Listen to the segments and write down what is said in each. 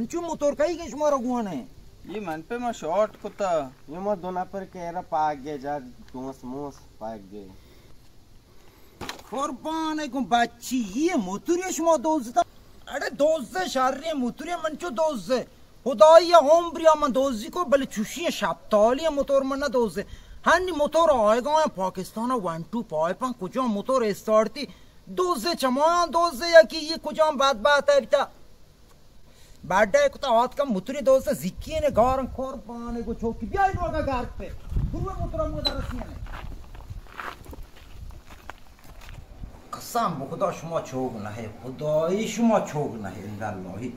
انچو موتور کئی کہ شمارا گون ہے؟ یہ من پہ ما شارٹ کتا۔ یہ ما دو نفر کہ را پاک گئے جا، دوست موس پاک گئے۔ قربان گوں بچی، یہ موتوری شما دوزتا؟ اڑے دوز شر موتوری من چو دوز؟ خدائی عمری من دوزی کو، بلے چوشی شپتالی موتور من نہ دوز۔ ہنی موتور آئے گا پاکستان ون ٹو پائپاں، کجا موتور استارتی دوز؟ چمایاں دوز یا کہ یہ کجا بدبخت ہے بیتا؟ بڈا کتا آتکا موتوری دوست زیکین گارن قربان گو چوکی بیائی لوگا گارک پہ۔ برو موتورا مو در رسینے۔ قسم بخدا شما چوگ نہ ہے، خدائی شما چوگ نہ ہے، اندر اللہی۔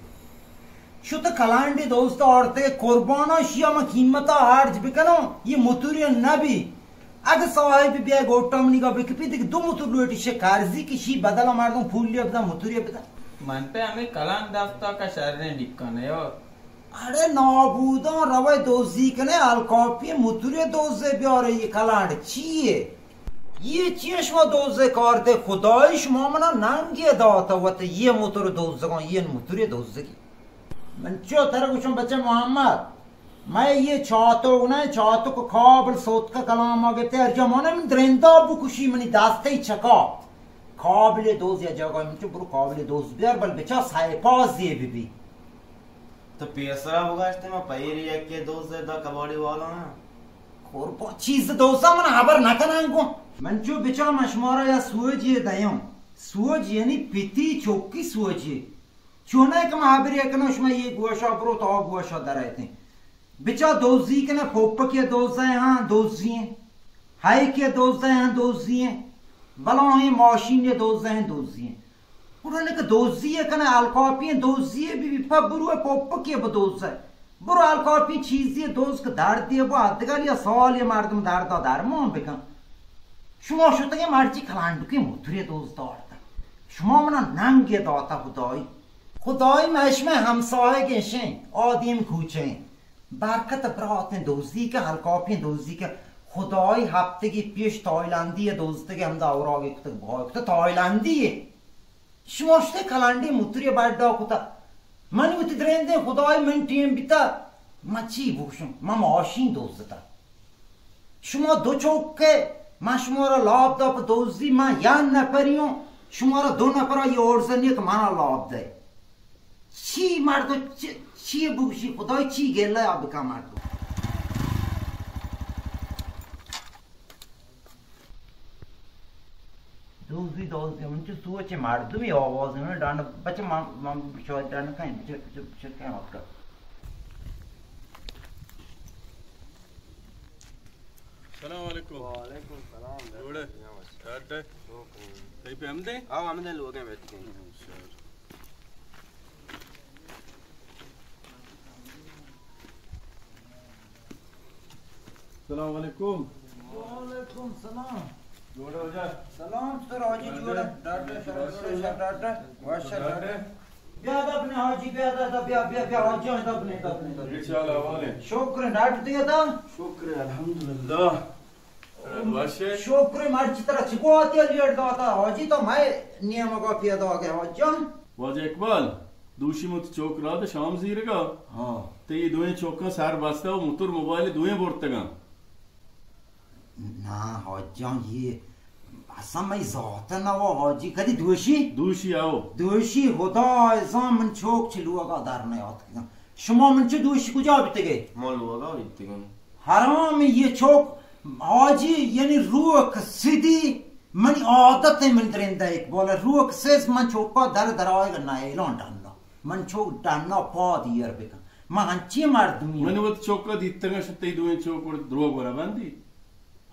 شو تو کلانڈی دوست آرتے قربانا شیا من قیمتا ہرج بکنم، یہ موتوری نبی۔ اگہ صاحب بیا گوٹا منی گا بکپی، دیگہ دو موتور لوٹی شے قرضی کشی، بدلا مردم پولی بدن، موتوری بدن۔ من پہ ہمیں کلان دستا کا شریں ڈکن یار۔ اڑے نابودان روے دوزی کنے، الکاپی موتوری دوزے بیارے، یہ کلانڈ چیے؟ یہ چیے شما دوزے کار دے؟ خدای شما منا ننگی داتا وت، یہ موتور دوزگان، یہ موتوری دوزگی۔ من چو ترا گوشم بچہ محمد، مئے یہ چاتک نہ، چاتک کابل سوتکا کلام آ گتے، ہر جا مانا من درندا بکشی منی دستے چکا۔ کابل دوز یا جاگا من چو برو کابل دوز بیار، بل بچا سائے پاس دیے بی بی۔ تو پیسرا بگاشتے ما پیر یکی دوز دا کباڑی والا ہاں۔ قربان چیز دوزا من خبر نہ کناں گو۔ من چو بچا من شمارا یا سوجی دیاں۔ سوج یعنی پتی چوکی سوجی۔ چونہ کہ ما ہبرے کناں شما یہ گوشا برو تو آ گوشا درائیتیں۔ بچا دوزی کنے پوپکے دوزے ہاں دوزی ہیں۔ ہائیکے دوزے ہاں دوزی ہیں۔ بلاہیں ماشینے دوزے ہاں دوزی ہیں۔ گڑا نہ کہ دوزی کنے الکاپی دوزی بی بی پا برو پوپکے بدوزے۔ برو الکاپی چیزی دوز کہ دردی بو ادگال یا سال یا مردم دردا درمان بکن۔ شما شتگے مرچی کلانڈوکے موتوری دوز دارتا۔ شما منا ننگی داتا خدای۔ خدای مشمع ہمسایگ شیں، آدیم کوچیں۔ برکت براتیں دوزی کہ الکاپی دوزی کہ خدای ہفتگی پیش تایلندی دوزتگے ہمدا اوراگی کتگ بھائی کتگ تایلندی۔ شما شتے کلانڈی موتوری بڈا کتا۔ من وتی درندیں خدای من ٹیم بیتا۔ من چی بوشم؟ من ماشین دوزتا۔ شما دو چوکے، من شما را لاب دا پہ دوزی، من یان نپریوں، شما را دو نپرا یہ عرض نیت منا لاب دے۔ چی مردو چی، چی بوشی خدای چی گلہ آ بکا مردو۔ دوزی، دوزی، من چو سوچ مردمی آواز من ڈان بچ من، من شاید ڈان کہیں، بچ، بچ، بچ کہیں وقت۔ سلام علیکم۔ وعلیکم سلام۔ جوڑے؟ ڈاڈے؟ تئی پہ ہم دے؟ آو ہم دے لوگے بیٹھ کے۔ السلام علیکم۔ وعلیکم سلام۔ جوڑے ہو جا۔ سلام سر حاجی جوڑے۔ ڈاڈے شر، شر، شر، ڈاڈے۔ وش ڈاڈے۔ بیا دا اپنے حاجی، بیا دا، دا، بیا، بیا، بیا حاجی، دا اپنے، دا اپنے، دا اپنے۔ یہ چال احوال ہے؟ شکر ہے، ڈاڈ دیا دا۔ شکر ہے، الحمدللہ۔ وش ہے؟ شکر ہے، مرچی ترا چکو آتی ہے، لیٹ داتا حاجی، تو میں نیمگا پیدا آ گیا حاجی جان۔ واجہ اقبال، دوشی مت چوک رات شام زیرگا۔ ہاں۔ تے یہ دوئیں چوکاں سر بستا و موتور موبائل دوئیں برتگاں۔ نا حاج جان، یہ اصلا مئی ذات نہ ہو حاجی، کدی دوشی؟ دوشی آؤ۔ دوشی خدا ازاں من چوک چلوگا در نیاتکگاں۔ شما من چہ دوشی کجا بیتگے؟ ما لوگا بیتگیں۔ حرام یہ چوک حاجی، یعنی روک سدی منی عادت ہے، من درندہ اقبال روک سیز من چوکا در درائے نہ اعلان ڈننا۔ من چوک ڈننا پاد ایر بکن۔ من ہنچی مردمی۔ من وت چوکا دیتگا شتے دوئیں چوک ور دروگ ورا بندی۔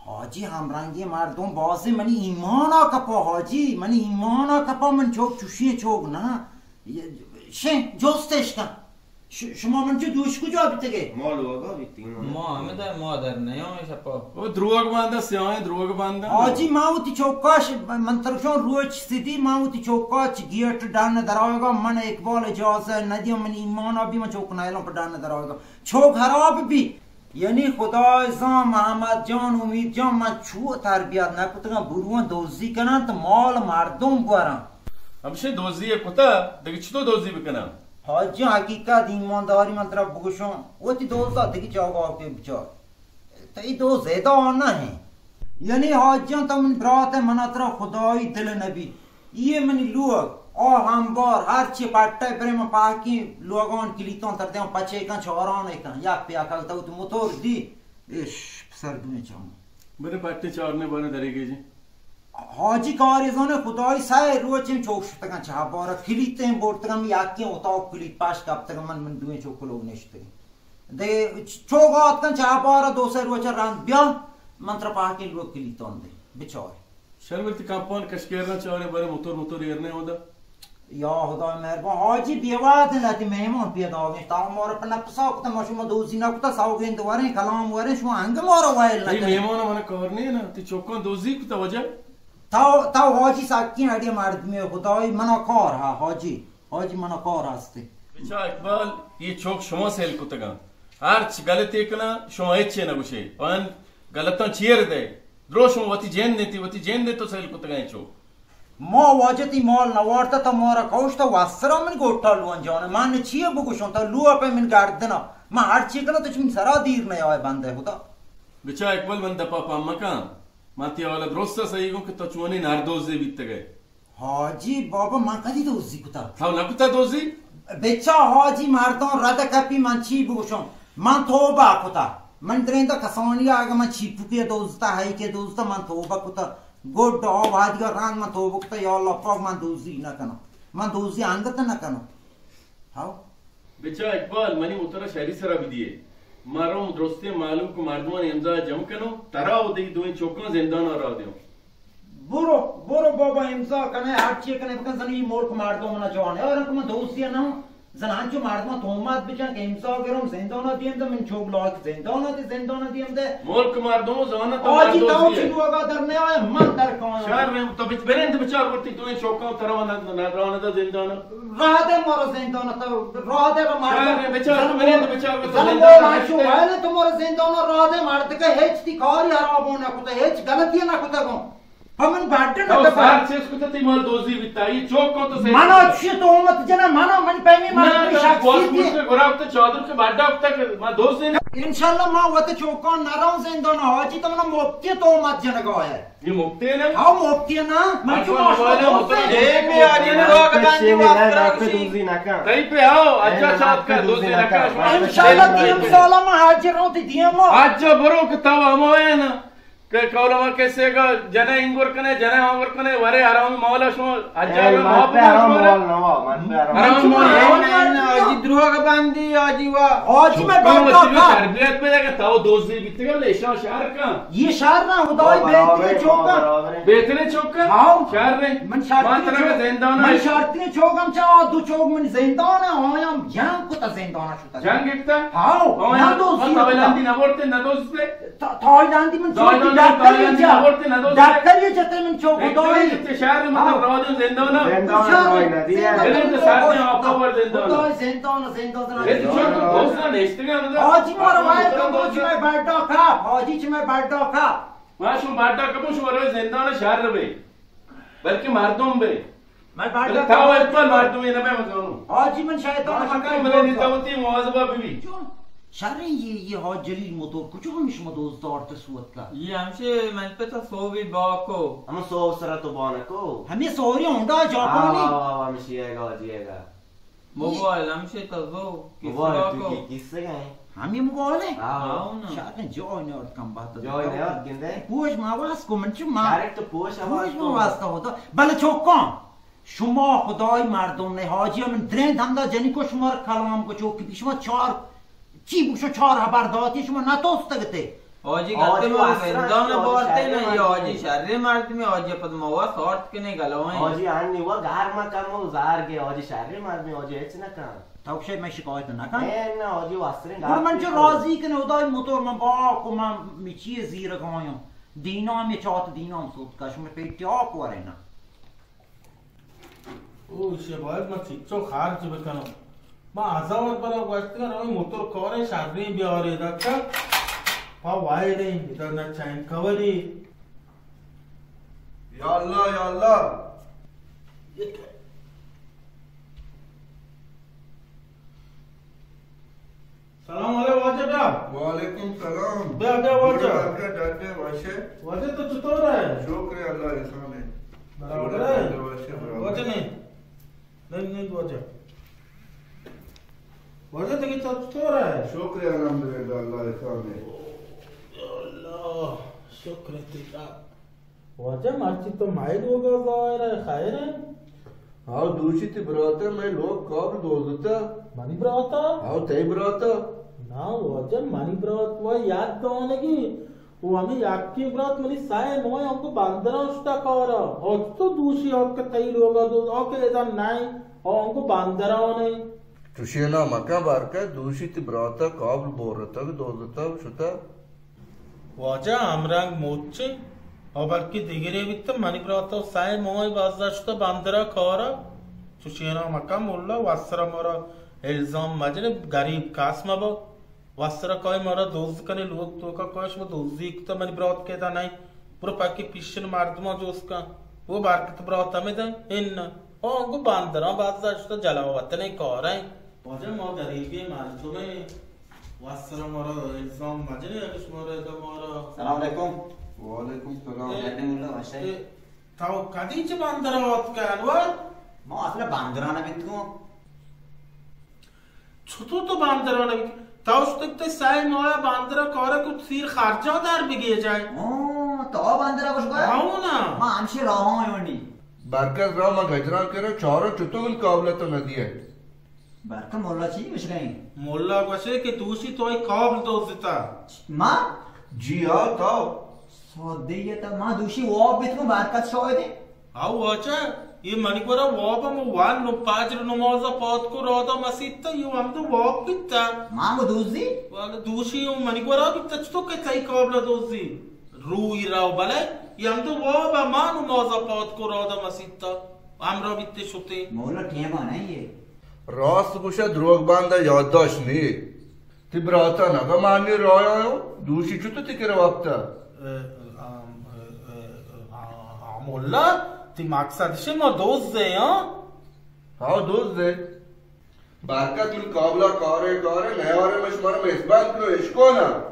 حاجی ہمرنگی مردم بازی منی ایمانا کپا حاجی، منی ایمانا کپا من چوک چوشی چوک نہ۔ شے جوستش کن۔ ش-، شما من چو دوش کجا بیتگے؟ ما لوگا بیتگیں۔ ما ہمدا ما در نیام شپا۔ او دروگ بندہ، سیاہیں دروگ بندہ۔ حاجی ما وتی چوکاش من ترشون روچ سدی، ما وتی چوکاش گیٹ ڈن درائگا، من اقبال اجازہ ندیاں، من ایمانا بی من چوک نیلوں پہ ڈن درائگا۔ چوک خراب بی۔ یعنی خدای زان محمد جان، امید جان، من چو تربیت نکتگاں، برواں دوزی کناں تو مال مردم گوراں۔ ہمشے دوزی کتا، دگہ چطور دوزی بکناں؟ حاجی جان، حقیقت ایمانداری من ترا بگوشوں، وتی دوستا دگی جاگہ پہ بچار۔ تئی دوست زیدہ نہ ہیں۔ یعنی حاجی جان، تو من برات ہے، منا ترا خدائی دل نبی۔ یہ منی لوگ، آ ہمبار، ہر چی پٹے پرے من پاکی لوگان کلیتان تر دیاں، پچے کن، چاران کن، یک پیا کن، تو تو موتور دی، اش، سر دویں چاہوں۔ بلے پٹے چارنے بانے دریگے جی۔ حاجی کاری زانے خدائی سئے روچیں چوک شتگاں چہ بارا کلیتیں برتگاں، یکیں اتاق کلیت پاش کپتگاں، من، من دویں چوک لوگ نشتگیں۔ دے چوک آتکن چہ بارا دو سئے روچ رند بیا، من ترا پاکیں لوگ کلیتان دے، بچار۔ شر وتی کمپان کشکیرنا چارے بارے موتور موتور ایرنے ہوندا۔ یا خدا مہربان، حاجی بے واد نہ تی مہمان پیدا گئے، تا مارا پہ نپسا کتا، ما شما دوزی نہ کتا، سوگند وریں، کلام وریں، شما انگ مارا ویل نہ تئی کنی۔ مہمان منا کار نہیں نا، تی چوکاں دوزی کتا وجہ؟ تا، تا حاجی ساکین اڑی مردمی خدای منا کار ہا، حاجی، حاجی منا کار ہستے۔ بچا اقبال، یہ چوک شما سیل کتگاں۔ ہرچ غلطی کنا، شما ہچ نہ گوشے۔ پن غلطاں چیر دے۔ درو شما وتی جند انتی، وتی جند تو سیل کتگاں چوک۔ ما واجہ تی مال نوارتا، تا مارا کشتا، وسرا من گوٹا لوان جانا۔ من چیے بگوشوں، تا لوہ پہ من گردنا۔ من ہر چی کنا، تو چ من سرا دیر نیائے بندے خدا۔ بچا اقبال، من دپا پم مکن۔ من تی حالا درستا سہی گوں کہ تو چونی نردوزے بیتگے۔ حاجی بابا، من کدی دوزی کتا؟ تو نہ کتا دوزی؟ بچا حاجی، مردم رد کپی، من چی بگوشم؟ من توبہ کتا۔ من دریندا کسانی اگہ من چی پوکی دوزتا، ہئی کے دوزتا، من توبہ کتا۔ گڈ آ وہدیگا رند من توبہ کتا، یا اللہ پاک، من دوزی نہ کنم۔ من دوزی انگت نہ کنم۔ ہاو۔ بچا اقبال، منی موترا شری سرا بدیے۔ مروں درستیں معلوم کو مردمان امضا جم کنوں، ترا و دگی دوئیں چوکاں زندانا را دیوں۔ برو، برو بابا، امضا کنے، ہر چی کنے بکن، زنی ملک مردم منا جوان ہے۔ اور انکو من دوزی نہ ہوں۔ زنان چو مردم تومت بچن کہ امضا گرم زندانا دیم دے، من چوک لاک زندانا دے، زندانا دیم دے۔ ملک مردم زانت آجی تو چی لوگا در نیا، من در کایا۔ شر رہے، تو بچ، بنند بچار ورتی، دوئیں چوکاں ترا نہ، نہ، راہ نہ دا زندانا۔ راہ دے مارا زندانا، تو راہ دے را مارا۔ شر رہے، بچار، تو بنند بچار ورتی، زندانا۔ ماشو وائلے تو مارا زندانا راہ دے، مرد کے ہچ تی کاری حراب ہونا کتا، ہچ غلطی نہ کتا گوں۔ پہ من بڈ نہ تو کپا۔ سر چیز کتا تی مال دوزی بیتا، یہ چوک کو تو سر منا چی تو مت جنا، منا من پیمی منا نہ، تو شخصی بہت دی۔ مشکل گراب تو چادر کے بڈا کتا کہ ما دوزی نہ۔ انشاءاللہ ما وت چوکان نہ رہوں زندان، حاجی تو منا مفتی تو مت جنگا ہے۔ یہ مفتی ہے نا؟ ہاں مفتی ہے نا، من کیوں موبائل ہے، مفتی ہے؟ اے میں حاجی نے راہ کتان جی بات کرا کسی۔ دوزی نہ کن۔ تئی پہ آؤ، اچھا چات کر دوزی نہ کن۔ انشاءاللہ دیم سالا ما حاجی رہوں تی دیم۔ اچھا برو کہ تو ہمائے نا۔ کہ کولما کسے کا جنہ انگر کنے، جنہ آنگر کنے، ورے حرام مولا شما ہر جاگہ ما پہ حرام مال نوا، من پہ حرام مال۔ حاجی دروغ بندی، حاجی وا۔ حاجی میں بات کا۔ تربیت پہ کہ تو دوزی بیتگا، لیشا شہر کا۔ یہ شہر نہ خدای بہترین چوکا۔ بہترین چوکا؟ ہاں۔ شہر نے۔ من شہر من ترا زندان من ہے۔ شہر تین چوک ہم چاہو، دو چوک من زندان ہے، ہاں ہم جنگ کو تا زندان ہے۔ جنگ اکتا؟ ہاؤ، نہ دوزی اکتا۔ تائیلندی نہ بورتے، نہ دوزتے؟ تا-، تائیلندی من چوک تائیلندی، ڈاکٹر تائیلندی جا۔ نہ بورتے، نہ دوزتے؟ ڈاکٹر یہ جتے من چوک ڈاکٹر خدای۔ یہ جتے شہر من ہاؤ۔ راجو زندانا۔ زندان زندان۔ خدای زندان۔ خدای زندان، زندان۔ یہ تو چوک دوست نہ نشتگا نہ۔ حاجی مارا وای تو چی میں بڈا کا، حاجی چی میں بڈا کا۔ ما شما بڈا کپو شما روی زندان شہر روی۔ بلکہ مردم بے۔ من بارڈا بلے تاو اتپال مردمی نہ بے مزانو۔ حاجی من شیطان ما مکان شکر ملے نی دوتی مواظبہ بی بی۔ چون؟ شریں یہ، یہ حاج جلیل موتور کجا ہمیں شما دوست دارت سوت کا؟ یہ ہمشے من پتا سوبی باکو۔ ہم سوب سرا تو بانکو۔ ہمیں سوری ہوندا جاپانی۔ آوا، آوا، آوا، ہمشی ہے گا، جی ہے گا۔ موبائل ہمشے تزو، موبائل تو کی کسے گئے؟ ہمیں موبائل ہے؟ ہاں۔ ہاں نا۔ شاید جوائے نیارت کم بات۔ جوائے نیارت گندے؟ پوش ما واس کو من چو ما۔ ڈائریکٹ تو پوش پوش ما واس کا ہوتا۔ بلے چوکاں، شما خدای مردم نے، حاجی من درین دندا جنی کو شما کلام کو چوکی بی شما چار چی بوشو چار ہبر داتی شما نہ توستگتے۔ حاجی گتے ما زندان بارتے نا، یہ حاجی شرے مردمی، حاجی پد ما وا سارت کنے گلوائیں۔ حاجی آنی وا گار ما کم و زار گے، حاجی شرے مردمی، حاجی ہچ نہ کن۔ تو شے میں شکایت نہ کن۔ اے نہ، حاجی واسرین گار من چو راضی کنے خدای موتور من با کو من میچی زیر گایوں۔ دینام یہ چات دینام سوت کا شما پیٹی آ کو نا۔ او، ایشی باید ما چچو خرچ بکنم۔ ما ہزار برا گوشتگا روی موتور کارے شرین بیارے دکا۔ پا وائریں، ادا نہ چین کوری۔ یا اللہ، یا اللہ۔ سلام علیکم واجہ، بیا۔ وعلیکم سلام۔ بیا، بیا واجہ۔ برا، برا، ڈاڈے، واشے۔ واجہ تو چطور ہے؟ شکر ہے، اللہ احسان ہے۔ برابر ہے۔ شکر ہے، واشے، برابر۔ واجہ نہیں۔ نہیں، نہیں واجہ۔ واجہ تو چطور ہے؟ شکر ہے، الحمدللہ، اللہ احسان ہے۔ یا اللہ، شکر ہے تیرا۔ واجہ مرچی تو مئے لوگا ظاہر ہے، خیر ہے؟ ہاؤ، دوشی تئی براتا مئے لوگ کابل دوزتا۔ منی براتا؟ ہاؤ، تئی براتا۔ نا واجہ، منی برات و یک دانگی۔ و ہمیں یکی برات منی سائے موئے انکو بندران شتا کارا۔ اور تو دوشی آت کہ تئی لوگا دوز، آ کہ ادا نائیں، آ انکو بندران ہے۔ چوشی نا مکن برکت، دوشی تئی براتا کابل بورتا، دوزتا، شتا۔ واجہ ہمرنگ موچیں، او بلکہ دگرے بیت، منی برات و سئے ماہ بازداشت بندرا کارا۔ چوشینا مکن ملا، وسرا مارا الزام مجن، غریب کس مبا۔ وسرا کای مارا دزد کنے، لوگ توکا کاش ما دزدی کتا، منی برات کہ ادا نئیں۔ برو پاکی پیشن مردما جوست کن۔ وہ برکت برات ہمیں دن، ان۔ او انگو بندرا بازداشت جلاوطن کاریں۔ واجہ ما غریبیں مردمیں، وسرا مارا الزام مجنے، اگہ شمارا ادا مارا۔ سلام علیکم۔ وعلیکم سلام۔ اے، جنی مولا وشے۔ اے، تو کدی چہ بندر آتکا انور؟ ما اصلا بندرا نہ بیتگوں۔ چطور تو بندرا نہ بیت؟ تو اشتگ تے سئے ماہ بندرا کارا کو سیر خرجا در بگیجائے۔ او، تو بندرا گوش گئے؟ ہاں نا۔ ما ہمشی راہاں یونی۔ برکت را ما گجران کرا چارا چطور من قابلتو ندیے۔ برکت ملا چی گوشگئے؟ ملا گوشے کہ دوشی تو ای کابل دوزتا۔ ما؟ جی ہاں، تو۔ سودیتا ما دوشی واب بیتگوں، برکت شاہدے۔ ہاں واجہ، یہ منی گورا واب ہم وان نو پاجر نمازا پاد کو رادا مسیتا، یہ ہم تو واب بیتا۔ ما گو دوزی؟ والا دوشی ہم منی گورا بیتا، چطور کہ تئی کابل دوزی؟ روی راو بلے، یہ ہم تو واب ما نمازا پاد کو رادا مسیتا۔ ہمرا بیتے شتے۔ مولا ٹیما نہیں یہ۔ راست گوشہ، دروگ بندہ یادداشت نی۔ تی براتا نگا مانی رایا یو، دوشی چطو تی کرا وپتا؟ اے، ام، اے، اے، آ، آ، مولا، تی مقصد شے ما دوزے، ہاں؟ ہاں، دوزے۔ برکت من قابلہ کارے کارے نیارے، من شمارا میزبان کنو، اشکو نا۔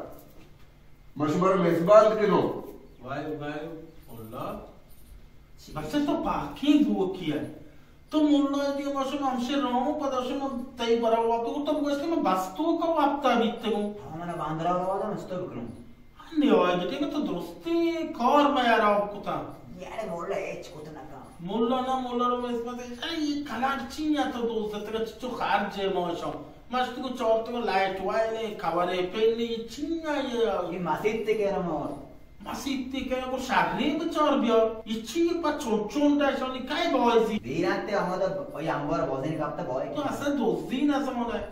من شمارا میزبان کنو۔ وای، وای، مولا۔ بچہ تو پاکیں بوکی ہے۔ تو مولا دی ما شما ہمشے راہوں پدا شما تئی برا واب تو تو گوشتے من بس تو کا وابتا بیتگوں۔ ہاں، من باندرا رو آدم استر کنوں۔ نیائے بیٹے کہ تو درستی کار میارا کتا۔ یار مولا ہچ کت نہ کن۔ مولا نہ مولا رو عصمت، اے کلانڈ چی یا تو دوست تک چو خرچ ہے ماشا۔ مشت کو چور تو لائٹ وائے نے، کورے پین نے، چی یا یہ؟ یہ مسیت تے کہہ رہا ہوں۔ مسیت تے کہہ کو شریں بچار بیا۔ یہ چی پا چون چون ڈا شانی کائے بوائزی؟ دیران تے ہمارا کوئی امبار بازین کپتا بوائے۔ تو اصلا دوستی نہ سمجھا ہے۔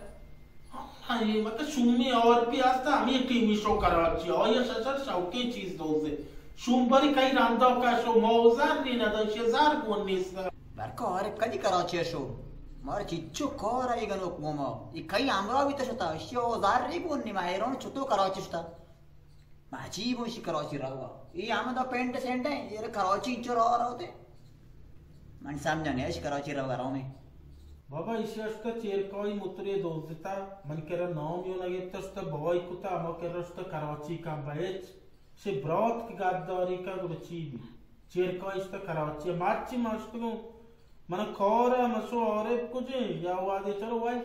ہاں، یہ مطلب شومی اور بھی آستا ہمیں ٹیمی شو کراچی۔ اور یہ ششر شوقی چیز دوستے۔ شوم بری کئی رندا کا شو موزار نہیں نہ دا شزار گون نیستا۔ برکا آرے کدی کراچی ءَ شو؟ مارا چچو کار ءَ گنوک گوما۔ اے کئی ہمراہ بیتا شتا، اشی ءَ زر ری گون نی، ما حیران چتو کراچی شتا۔ ما عجیب اشی کراچی روا۔ اے ہمدا پینٹ سینٹ ہیں، اے کراچی انچو روا روتے۔ من سمجھا نہیں اش کراچی روا رونے۔ بابا ایشی اشتا چیرکائی مترے دوزتا، من کرا نام یو نگیتا شتا بوای کتا، ہما کرا شتا کراچی کم بہچ۔ شے برات کہ گداری کا گڑا چی بی؟ چیرکا اشتا کراچی ءَ۔ مرچی ما اشتگوں، من کار ءَ، من شو عارف کجیں یا وادے چلو وای،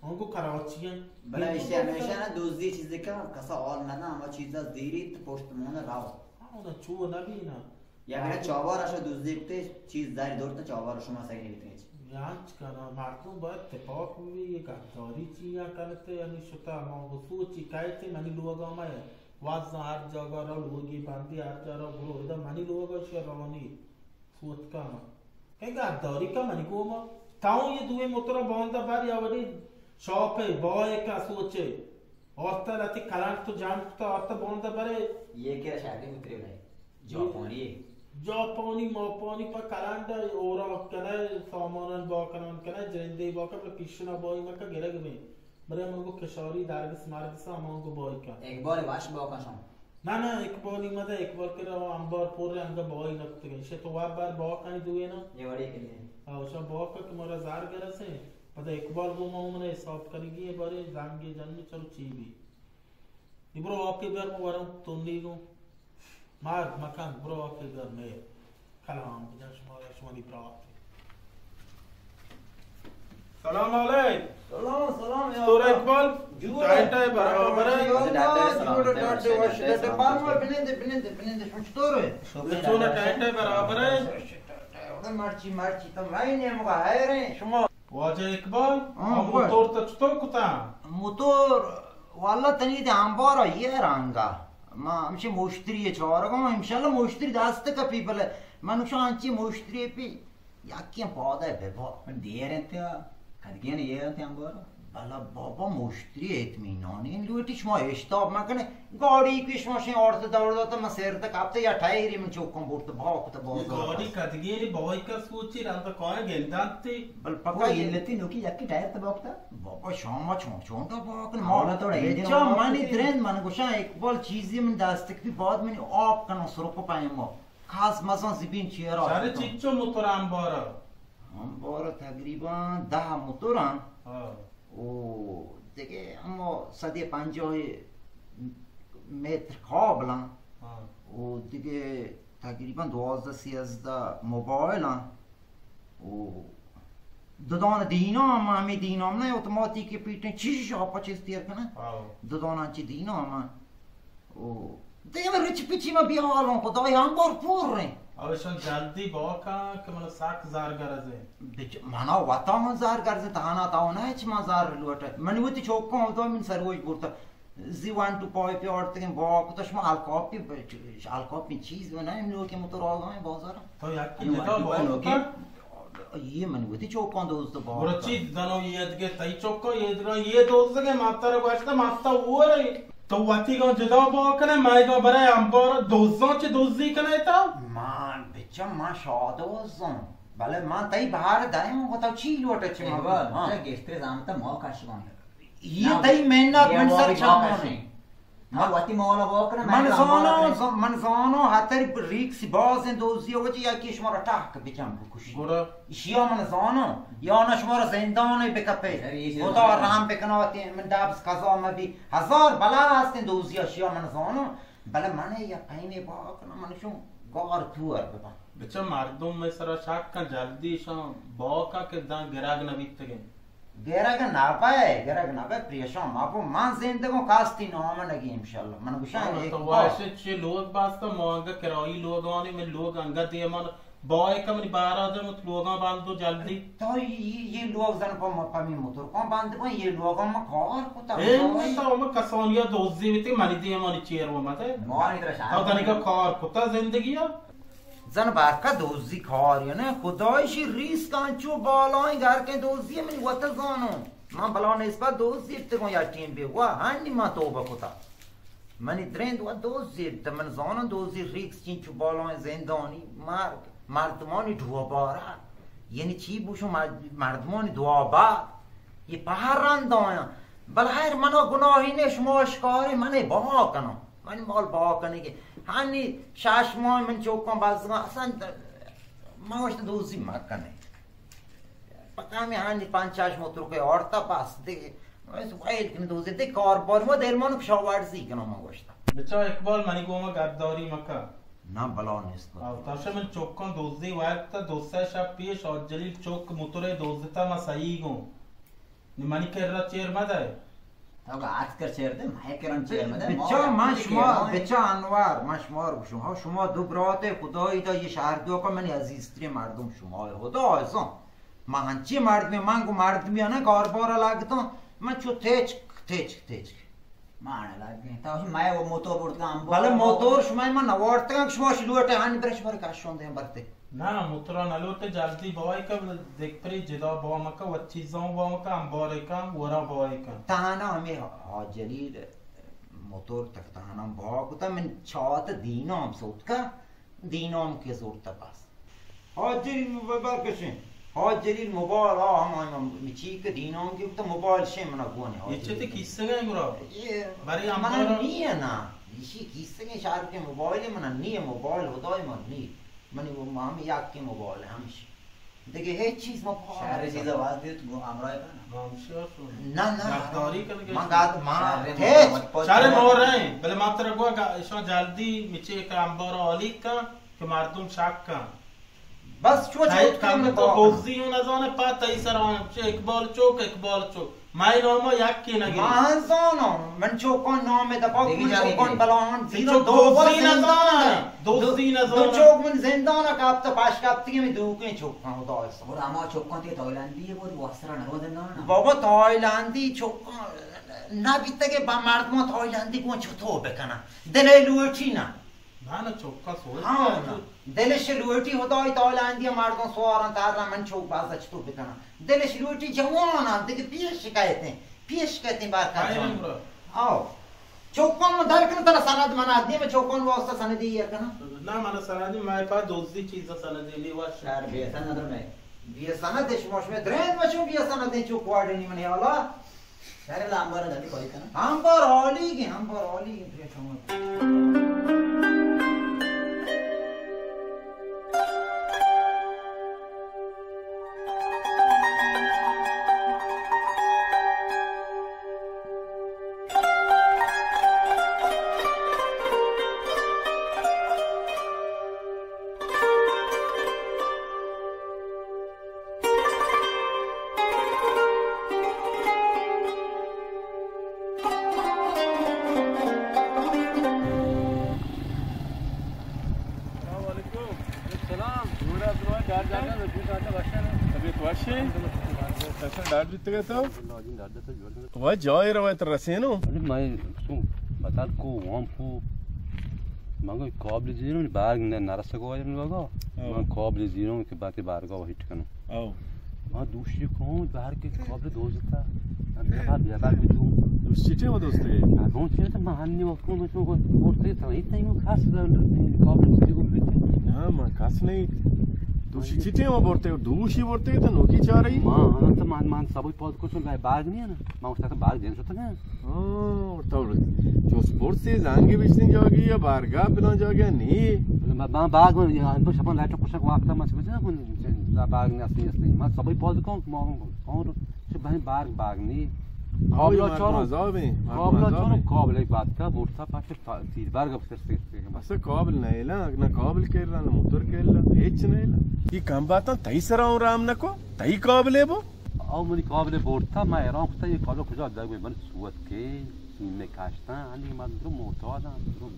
انگو کراچی ہیں۔ بلے ایشی ہمیشہ نا دزی چیزے کا کسا حال نہ دا، ہما چیزا زیریت پشت مون راو۔ ہاں، اودا چو نہ بی نا۔ یا میرا چاوار اشو دزی کتے چیز زاری دور تا چاوار شما صحیح نہیں بیتگے۔ یانچ کنا مردم باید تپاک بی، یہ گداری چی یا کنتے، یعنی شتا ما سوچی کایتے منی لوگا ما وازاں ہر جاگہ رو، لوگی بندی ہر جا رو برو، ادا منی لوگ ءَ شہ روانی سوتکا ما۔ کئی گداری کا منی گوما؟ تاؤں یہ دوئیں مترا باندا بر یا وڑی شاپے بائے کا سوچے۔ آرتا لتی کلانک تو جان کتا آرتا باندا برے۔ یہ کہ شادی متری بھائی۔ جاپانی۔ جاپانی ماپانی پا کلانک اورا کنے، سامانان با کنان کنے، جندے با کنے، پیشنا بائی مکا گرگ میں۔ بلے من گو کشاری درگس مرگس ہم من گو بای کن۔ اقبال وش با کشم۔ نہ، نہ، اقبالی مدہ، اقبال کرا و انبار پر انگا بای نکتگن۔ شے تو واب بار با کنی دوئے نا؟ یہ وڑی کنی۔ آو، شا با کن کہ مارا زار گرسے۔ پدا اقبال گوں ما من حساب کنگی ء بارے زنگے جن چلو چی بی۔ نی برو آپے بیار، من وراں تندی گوں۔ مار مکن، برو آپے بیار، مے کلام بجا شما، شما نی برات۔ سلام علیک۔ سلام، سلام، یا تو اللہ۔ اقبال، جوڑ ٹائٹ ہے، برابر ہے۔ جوڑ ڈاڈے، ڈاڈے، وش ڈاڈے۔ بار بار بنندے، بنندے، بنندے، شما چطور ہے؟ شکر چونا اللہ۔ ٹائٹ ہے، برابر ہے۔ مرچی، مرچی، تم رائی نے مگا ہے رے، شما۔ واجہ اقبال، ہاں، آ بگوش۔ موتور تو چطور کتا؟ موتور، واللہ تنی دے آنبار آ یہ رنگا۔ ما ہمشی موشتری چارگا، انشاءاللہ موشتری دست کپی، بلے من شو انچی موشتری پی یکی پادے ببا۔ من دیر انت، کدگین یہ انت آنبار۔ بلا بابا موشتری اطمینانی لوٹی، شما اشتاب مکنے۔ گاڑی کہ شما شیں آرت دور داتا، من سیر تک ہفتے یا ٹائری من چوکاں برت بھا کت یہ بازار۔ گاڑی کدگی نی بھائی کا سوچی رند کائیں گندانتی۔ بل پکا وہ یہ علتی نوکی یکی ٹائر تباہ کتا۔ بابا شما چون چون تو بھا کن، اولا تو انجن بچا بھا منی کتی۔ درند من گوشاں اقبال چیزی من دست کپی بعد منی آپ کنو سرکو پائیں ما۔ خاص مزن زبین چیرا۔ سارے چیچو موتور آنبارا؟ آنبارا تقریباً دہ موتور ہاں۔ ہاں۔ او دگہ ہما صد و پنجاہ متر کابل ہاں۔ ہاں۔ او دگہ تقریباً دوازدہ سیزدہ موبائل ہاں۔ او ددان دینا ہم، ہمیں دینا ہم نہ اتوماتیک پیٹیں، چیز شاپا چیز تیر کنه۔ ہاں۔ ددان چی دینا ہم۔ او، دیگه من رچ پچی ما بیالوں کو، دای آنبار پور رہے۔ اوشان جلدی باکا کہ من ساک زار گرزے۔ بچ-، منا وتا من زار گرزے، تانا تاو نہ چ ما زار لوٹا۔ من وتی چوکاں تو من سروج برتا۔ زی وان ٹو پای پہ آرتگیں باک، تو شما الکاپی، الکاپی چیز و نہ، نوکے موتور آگا ہیں بازار۔ تو یکی انو جدا وان ٹو پای باک نوکے۔ یہ من وتی چوکاں دوست باک۔ برو چی دنو یہ دگہ تئی چوکا، یہ دگہ یہ دوزگے، ماتر گوشتا، ماتا اوورے۔ تو وتی گاں جدا بوا کنے، مئے گاں برے امبار دوزاں چہ دوزی کنے تا؟ من بچا، من شاد دوزاں۔ بلے من تئی بہار دائم گتا چی لوٹے چہ من؟ اقبال، ہاں۔ چہ گیشتر زامتا ما کشگاں۔ یہ تئی محنت من سر چامان۔ ما وتی مولا بوا کنے، من زانو، من زانو، ہتر ریکس بازیں دوزی وجہ یا کہ شما را ٹاک بچم بکشی۔ گڑا اشیا من زاناں، یا نہ شمارا زندان بکپے۔ خدا رحم بکنات، من دابس قضا مبی۔ ہزار بلا ہستیں دوزی اشیا من زاناں، بلے من یا پیمے با کناں، من شون گار تور بباں۔ بچا مردم مئے سرا شک کن، جلدی شان با کن کہ داں گرگ نبیتگیں۔ گرگ نبئے، گرگ نبئے، پریشان مبو، من زندگوں کاستی نام نگی انشاءاللہ۔ من گوشاں تو واش چے لوگ باستا، ما انگا کرائی لوگانی، من لوگ انگا دیمان بائے کہ منی بارا دے مت لوگاں بند و جلدی۔ تو یہ، یہ لوگ زن پا م-، پا می موتور کن بند بن، یہ لوگاں ما کار کتا۔ اے تو ما کسانیا دوزی بیتی، منی دیمانی چیر و مت۔ مانی ترا شاید۔ تو تنی کا کار کتا زندگی۔ زن بارکا دوزی کار یا نہ، خدایشی ریس کانچو بالائیں گھر کے دوزی منی وت زانو۔ من بلا نسبت دوزی تگوں یا ٹیم بے وا، ہنی من توبہ کتا۔ منی درند و دوزی، من زاناں دوزی ریکس چینچو بالائیں زندانی مرگ۔ مردمانی دعا بارا، یعنی چی بوشو، مر-، مردمانی دعا با، یہ پہر رند آیاں۔ بل خیر، منا گناہی نے، شما اشکاری، من با کناں، من مال با کنی کہ ہنی شش ماہ من چوکاں بزگاں، اصلاً من گوشت دوزی مکنے۔ پکا ہمیں ہنی پنچ شش موتر کے آرتا بس دے، ویل کن دوزی دے کار بار ما دل من کشاورزی کناں، من گوشتا۔ بچا اقبال، منی گوما گداری مکن۔ نہ بلا نیست۔ آو، تاشا من چوکاں دوزی وارتا، دو سہ شپ پیش آج جلیل چوک موترے دوزتا، ما سہی گوں۔ نی منی کرا چیر مدے۔ تو آج کر چیر دے، مئے کرا چیر مدے۔ بچا، ما شما، بچا انوار، ما شما رو گوشم، ہاں، شما دو براتے خدائی دا یہ شہر دو کا منی عزیز ترین مردم شما ہے، خدا عزیزم۔ ما انچی مردمی، من گو مردمی نہ کاربار لگتاں، من چو تیچک، تیچک، تیچک۔ مانا لگے۔ تا مئے وہ موتور برد کا امبو بلے موتور شما من نوارتگاں کہ شما شی لوٹے ہانی برش بر کشون دیں برتے۔ نہ، موتورا نہ لوٹے، جلدی بوائے کہ دیکھ پری جدا بوا مکا، و چیزاں بوا مکا، امبارے کا، ورا بوائے کا۔ تانا ہمیں حاج جلیل موتور تک تانا بوا کتا، من چات دینام سوت کا۔ دینام کہ زورتا بس۔ حاج جلیل موبائل کشیں۔ حاج جلیل موبائل آ ہم، ہم، ہم، چی کہ دینام کہ تو موبائل شے منا گونے حاج یہ چتے جلیل۔ کیسے گئے گرا؟ یہ بری منا امبارا؟ نہیں ہے نا۔ اسی کیسے گئے شہر کے موبائل ہے، منا نہیں ہے موبائل، خدای من نہیں۔ منی وہ ہم یک کے موبائل ہے، ہمشی۔ دگہ ہچ چیز ما پاہاں شہر چیز آواز دیت گو ہمراہ کن۔ نہ، نہ۔ گپداری کن کے من گات، ما شہر ہچ۔ مت پوچ شہر کن۔ مور ہیں، بلے ما ترا گوا گا، اشاں جلدی مچے کا انبار عالی کن کہ مردم شک کن۔ بس چو چو تئی کم تو بوزی ہوں نزانے، پا تئی سر آن چے اقبال چوک، اقبال چوک۔ مئے نام یکی نگی۔ من زاناں، من چوکان نام دپا دیگه کن جا چوکان دیگه۔ بلاہان زیرو چوک دو بار دوزی زندان نزاناں، ہے۔ دوزی دو، نزاناں۔ دو چوک من زندان کپت، پاش کپتی ہمیں دوکیں چوکان، خدا اسم۔ اور ہما چوکان تی تھائیلندی ہے، وہ واسرا نگو زندان۔ بابا تھائیلندی چوکان نہ بیتگے با مردمان تھائیلندی گون چطور بکنن؟ دل لوٹی نہ۔ نہ، نہ، چوکا سوچ ہاں، نہ۔ دلش لوٹی ہدای تھائیلندی مردم سوارن تر من چوک باز چطور بکنن؟ دلش لوٹی جوانن، دیگه پیش شکایتیں، پیش شکایتیں بار کن آئے جوان۔ نمبر۔ آو۔ چوکان من در کنم ترا سند من ادیم چوکان واسطہ سندی ایر کنم۔ نہ، من سندی، میں پا دوزی چیزا سندی نی وش۔ شر بیسن ندر میں۔ بیسن دش مش میں درین مچو بیسن دے چوک واڑی نی منی حالا۔ شہر لامبار داتی کاری کنم۔ ہم بار حالی گے، ہم بار حالی گے، پریشان مت۔ السلام علیکم۔ وعلیکم السلام۔ جوڑ ئے عبدالواحد، ڈاڈ، ڈاڈ، ڈاڈ، وشے؟ طبیعت وشے؟ کسا ڈاڈ بیتگ ئے تو؟ وا جاہے روایت رسینو۔ ارے میں سو بتا کو وام کو مگو قابل زیرو بارگ نہ نرسگ واجن لوگا۔ ہاں۔ من قابل زیرو کہ باتی بارگا وہیٹ کنو۔ او۔ ما دوشی کہوں بہر کے قابل دوزتا۔ ہم بیا بہر بیا بہر بی تو۔ دوشی چیٹے و دوستے؟ نا دون چیٹے تو ما ہنی وقت کو مچو کو بورتے تو ایت نہیں خاص قابل کی کو بیتے۔ ہاں، ما خاص نہیں۔ دوشی چیٹے و بورتے، دوشی بورتے تو نوکی چارئی؟ ما ہاں تو مان مان سبوی پاد کو سن بہر نہیں نا۔ ما اس بہر دین سو تو نا۔ ہاں، تو جوس پرسی زانگی بشتین جاگی یا بارگاہ پلان جاگی نی؟ ما، ما باغ من، یا تو شپان لائٹ کشک وقت ما سمجھ نہ کن، باغ نہ اصلی، اصلی۔ ما سبھی پاس کن، ما کن، چه بہن باغ، باغ نی۔ آوی قابل مردم چارو، عذاب ہیں، مردم قابل عذاب چارو، ہیں۔ قابل ایک بات کا، بورتا پاس تیر برگ افسر سے، سے۔ اصلا قابل نہ ایلا، نہ قابل کیلا، نہ موتور کیلا، ہیچ نہ ایلا۔ یہ کم باتاں تئی سرا ہوں رام نہ کو، تئی قابلے بو۔ او منی قابل بورتا، ما ایران کتا، یہ قابل کجا دگ من سوت کے۔ سیمے کاشتاں، انی من درو معتاداں، درو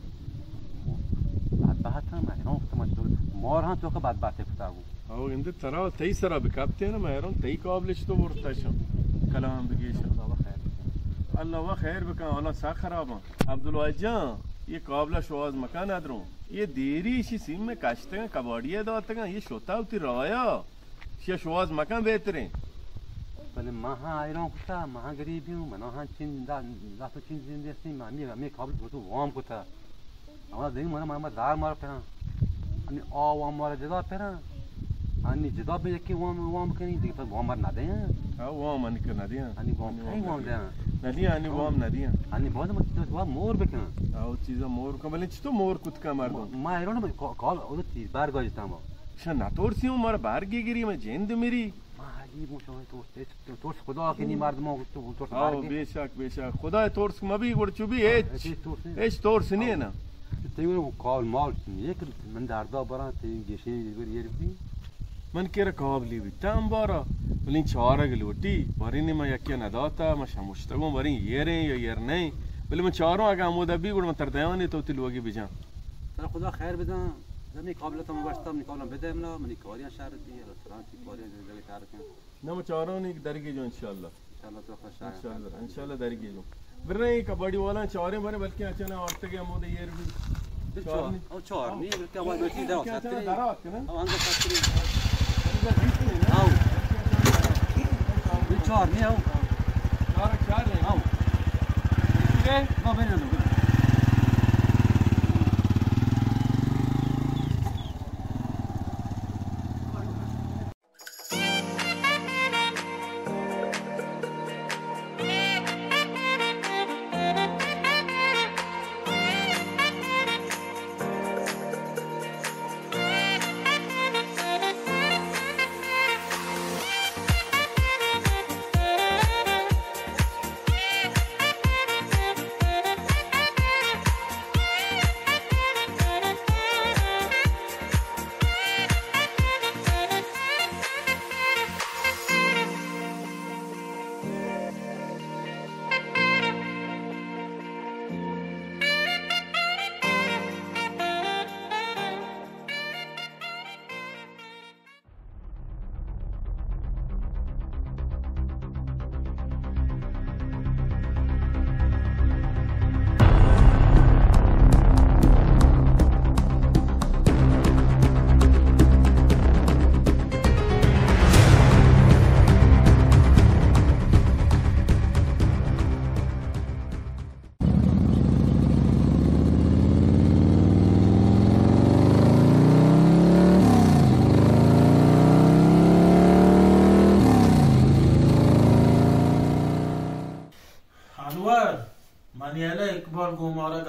بدبختاں، من حیران کتاں، من چطور مارہاں تو کہ بدبخت کتا گو۔ او گندے ترا تئی سرا بکپتے نا، من حیران تئی قابل چطور برتا شاں۔ کلام بگیشاں۔ اللہ وا خیر بکن۔ اللہ وا خیر بکن، حالا سک خراباں۔ عبدالواحد جان، یہ قابلہ شواز مکن ادروں۔ یہ دیری شی سیمے کاشتگاں، کباڑی داتگاں، یہ شتا ہوتی رایا۔ شیا شواز مکن بہتریں۔ بلے ما ہاں حیران کتا، ما ہاں غریبی ہوں، منا ہاں چین دا، دا تو چین زندے ہستیں، ما ہمیں، ہمیں قابل تو وام کتا۔ ہمارا دین منا، منا دار مارا پھران۔ ہمیں آ وام مارا جدا پھران۔ ہمیں جدا بھی یکی وام، وام کنی، دیگه تو وام مار نہ دیاں۔ ہاں، وام من کر نہ دیاں۔ ہمیں وام کہیں وام دیاں۔ نہ دیاں، ہمیں وام نہ دیاں۔ ہمیں باز مت تو وام مور بکن۔ ہاں، وہ چیزا مور کن، بلے چطور مور کت کا مردم؟ ما، ما ایران میں کا-، کال، او تیر بار گاجتا ما۔ شا نہ ترسی ہوں، مارا بار گی گری، میں جند میری۔ ما عجیب ہوں، شما ترس، ترس خدا کہ نی مردم ہوں، تو ترس آو، بار گی۔ بے شک، بے شک۔ خدا ترس مبی، گڑ چو بی ہاں، ہیچ، ہیچ ترس نہیں۔ ہیچ ترس نہیں ہے نا۔ تیو کال مال نہیں، ایک من دردا براں، تیو گیشیں، یہ بھی۔ من کرا قابلی بیتا ہم بارا، بلے چارگ لوٹی، باریں ما یکی نداتا، ما شمشتگوں، باریں یریں یا یر نہیں، بلے من چاروں اگاں ہمودا بی، گڑ من تر دیانی تو تی لوگی بجاں۔ ترا خدا خیر بداں، زمین قابل تو مبشتہ، منی قابل بدے منا، منی کاریاں شر بی، اللہ سلام تی کاریاں زندگی شر کن۔ نہ، ما چاروں نہیں درگی جو انشاءاللہ۔ انشاءاللہ تو خوش آئے۔ انشاءاللہ، انشاءاللہ درگی جو۔ برے کباڑی والا چاریں برے، بلکہ اچھا نہ آرتے گیا مودے یہ بھی۔ چار، چار نہیں۔ او چار نہیں، بلکہ آواز میں چیز درا ساتھ نہیں۔ درا آتے نا۔ او انگا ساتھ نہیں۔ آو۔ یہ چار نہیں آو۔ چار، چار نہیں۔ آو۔ ٹھیک ہے۔ نہ، بنے نہ۔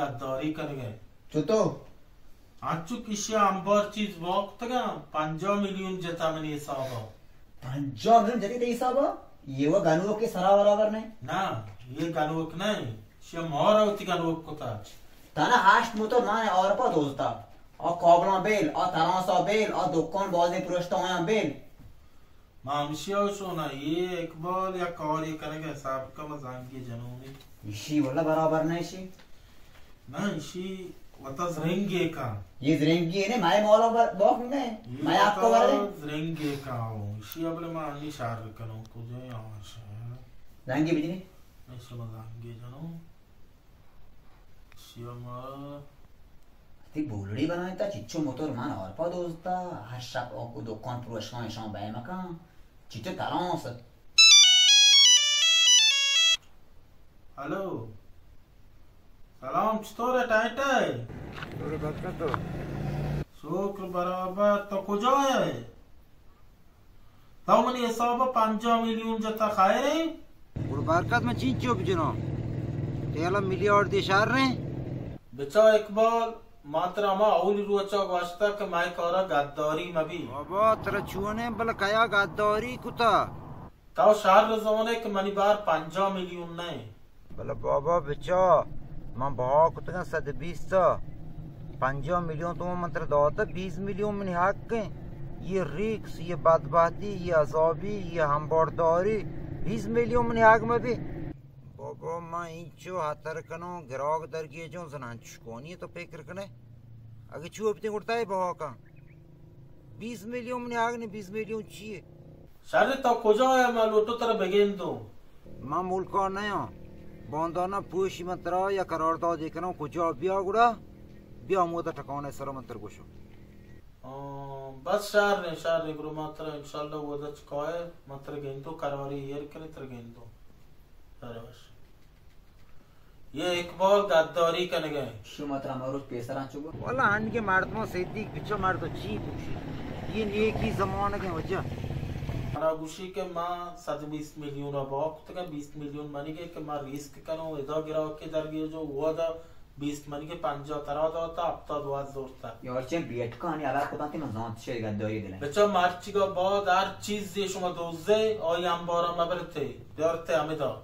غداری کنگ ءَ۔ چتو؟ انچو کہ ایشی ءَ امبار چیز واکتگاں، پنجاہ میلیون جتا منی حساب ءَ۔ پنجاہ میلیون جتی تئی حساب ءَ؟ یہ وہ گنوک کے سرا برابر نہیں؟ نہ، یہ گنوک نہیں۔ ایشی ءَ مارا وتی گنوک کتا۔ تانا ہشت موتور مان آورپا دوزتا۔ آ کابلاں بیل، آ ترانسا بیل، آ دکان بازیں پروشتا آیاں بیل۔ ما ہمشی ءَ شونا، یہ اقبال یا کاری کنگ ءَ، حساب کم زنگی جنونی۔ ایشی واللہ برابر نہ ایشی۔ نہ، ایشی وتا زرنگے کا۔ یہ زرنگی نے، مائے مولا بر-، باک نے، یہ مائے آپ کو وتا بر دے۔ زرنگے کا ہو۔ ایشی ابل ما انی شار کنو، کجا آش ہے۔ زنگی بجنی؟ ایشی ما زنگی جنو۔ شما۔ تئی بولڑی بنائیں تا چچو موتور مان آورپا دوزتا، ہر شپ آکو دکان پروشکان شان بے مکان، چچو ترانس۔ ہلو۔ سلام، چطور ہے، ٹائٹ ہے؟ شکر برابر، تو کجا ہے؟ تو منی حساب ءَ پنجاہ میلیون جتا، خیر ایں؟ گڑا برکت، من چینچو بجناں؟ تیلا میلیارد شر ایں؟ بچا اقبال، ما ترا ہما اولی روچا گوشتا کہ مئے کارا گداری مبی۔ بابا، ترا چونیں بل کیا گداری کتا؟ تو شر زانے کہ منی بار پنجاہ میلیون نہ ایں۔ بلے بابا بچا، من بہا کتگاں صد بیست ءَ، پنجاہ میلیون تومن من ترا داتا، بیست میلیون منی حق ایں۔ یہ ریکس، یہ بدبختی، یہ عذابی، یہ ہمبارداری، بیست میلیون منی حق مہ بی۔ بابا من اینچو ہتر کنوں، گراگ درگیجوں، زنان چشکونی تو فکر کنے۔ اگہ چو بیتیں گڑتا ہے بہا کن۔ بیست میلیون منی حق نے، بیست میلیون چیے؟ شر، تو کجا ئے؟ ما لوٹو ترا بگندوں۔ من ملکا نیاں۔ باندانا پوشی من ترا یا قراردادے کناں، کجا بیا گڑا، بیا مودا ٹکانے سرا من ترا گوشاں۔ آ، بس شر نے، شر نے، گڑا ما ترا انشاءاللہ ودا چکائے، من ترا گندوں، قراری ایر کنے ترا گندوں۔ شر باش۔ یہ اقبال گداری کنگا۔ شما ترا مروچ پیسران چو گو۔ والا ہنگے مردماں صدیق بچو مرد چی بوشی۔ یہ نیکی زمانگے وجہ۔ منا گوشی کہ ما صد بیست میلیون را باکتگا، بیست میلیون منی گے کہ ما ریسک کنو، ادا گراکی درگیجو، ودا بیست منی گے پنجاہ ترا داتا، ہفتاد واز زورتا۔ یار چین بیٹکانی علاقہ دانتی من زانت شے گداری دلن۔ بچو مرچگا بعد ہر چیزی شما دوزے، آئی انبارا مبرتے، بیارتے ہمدا۔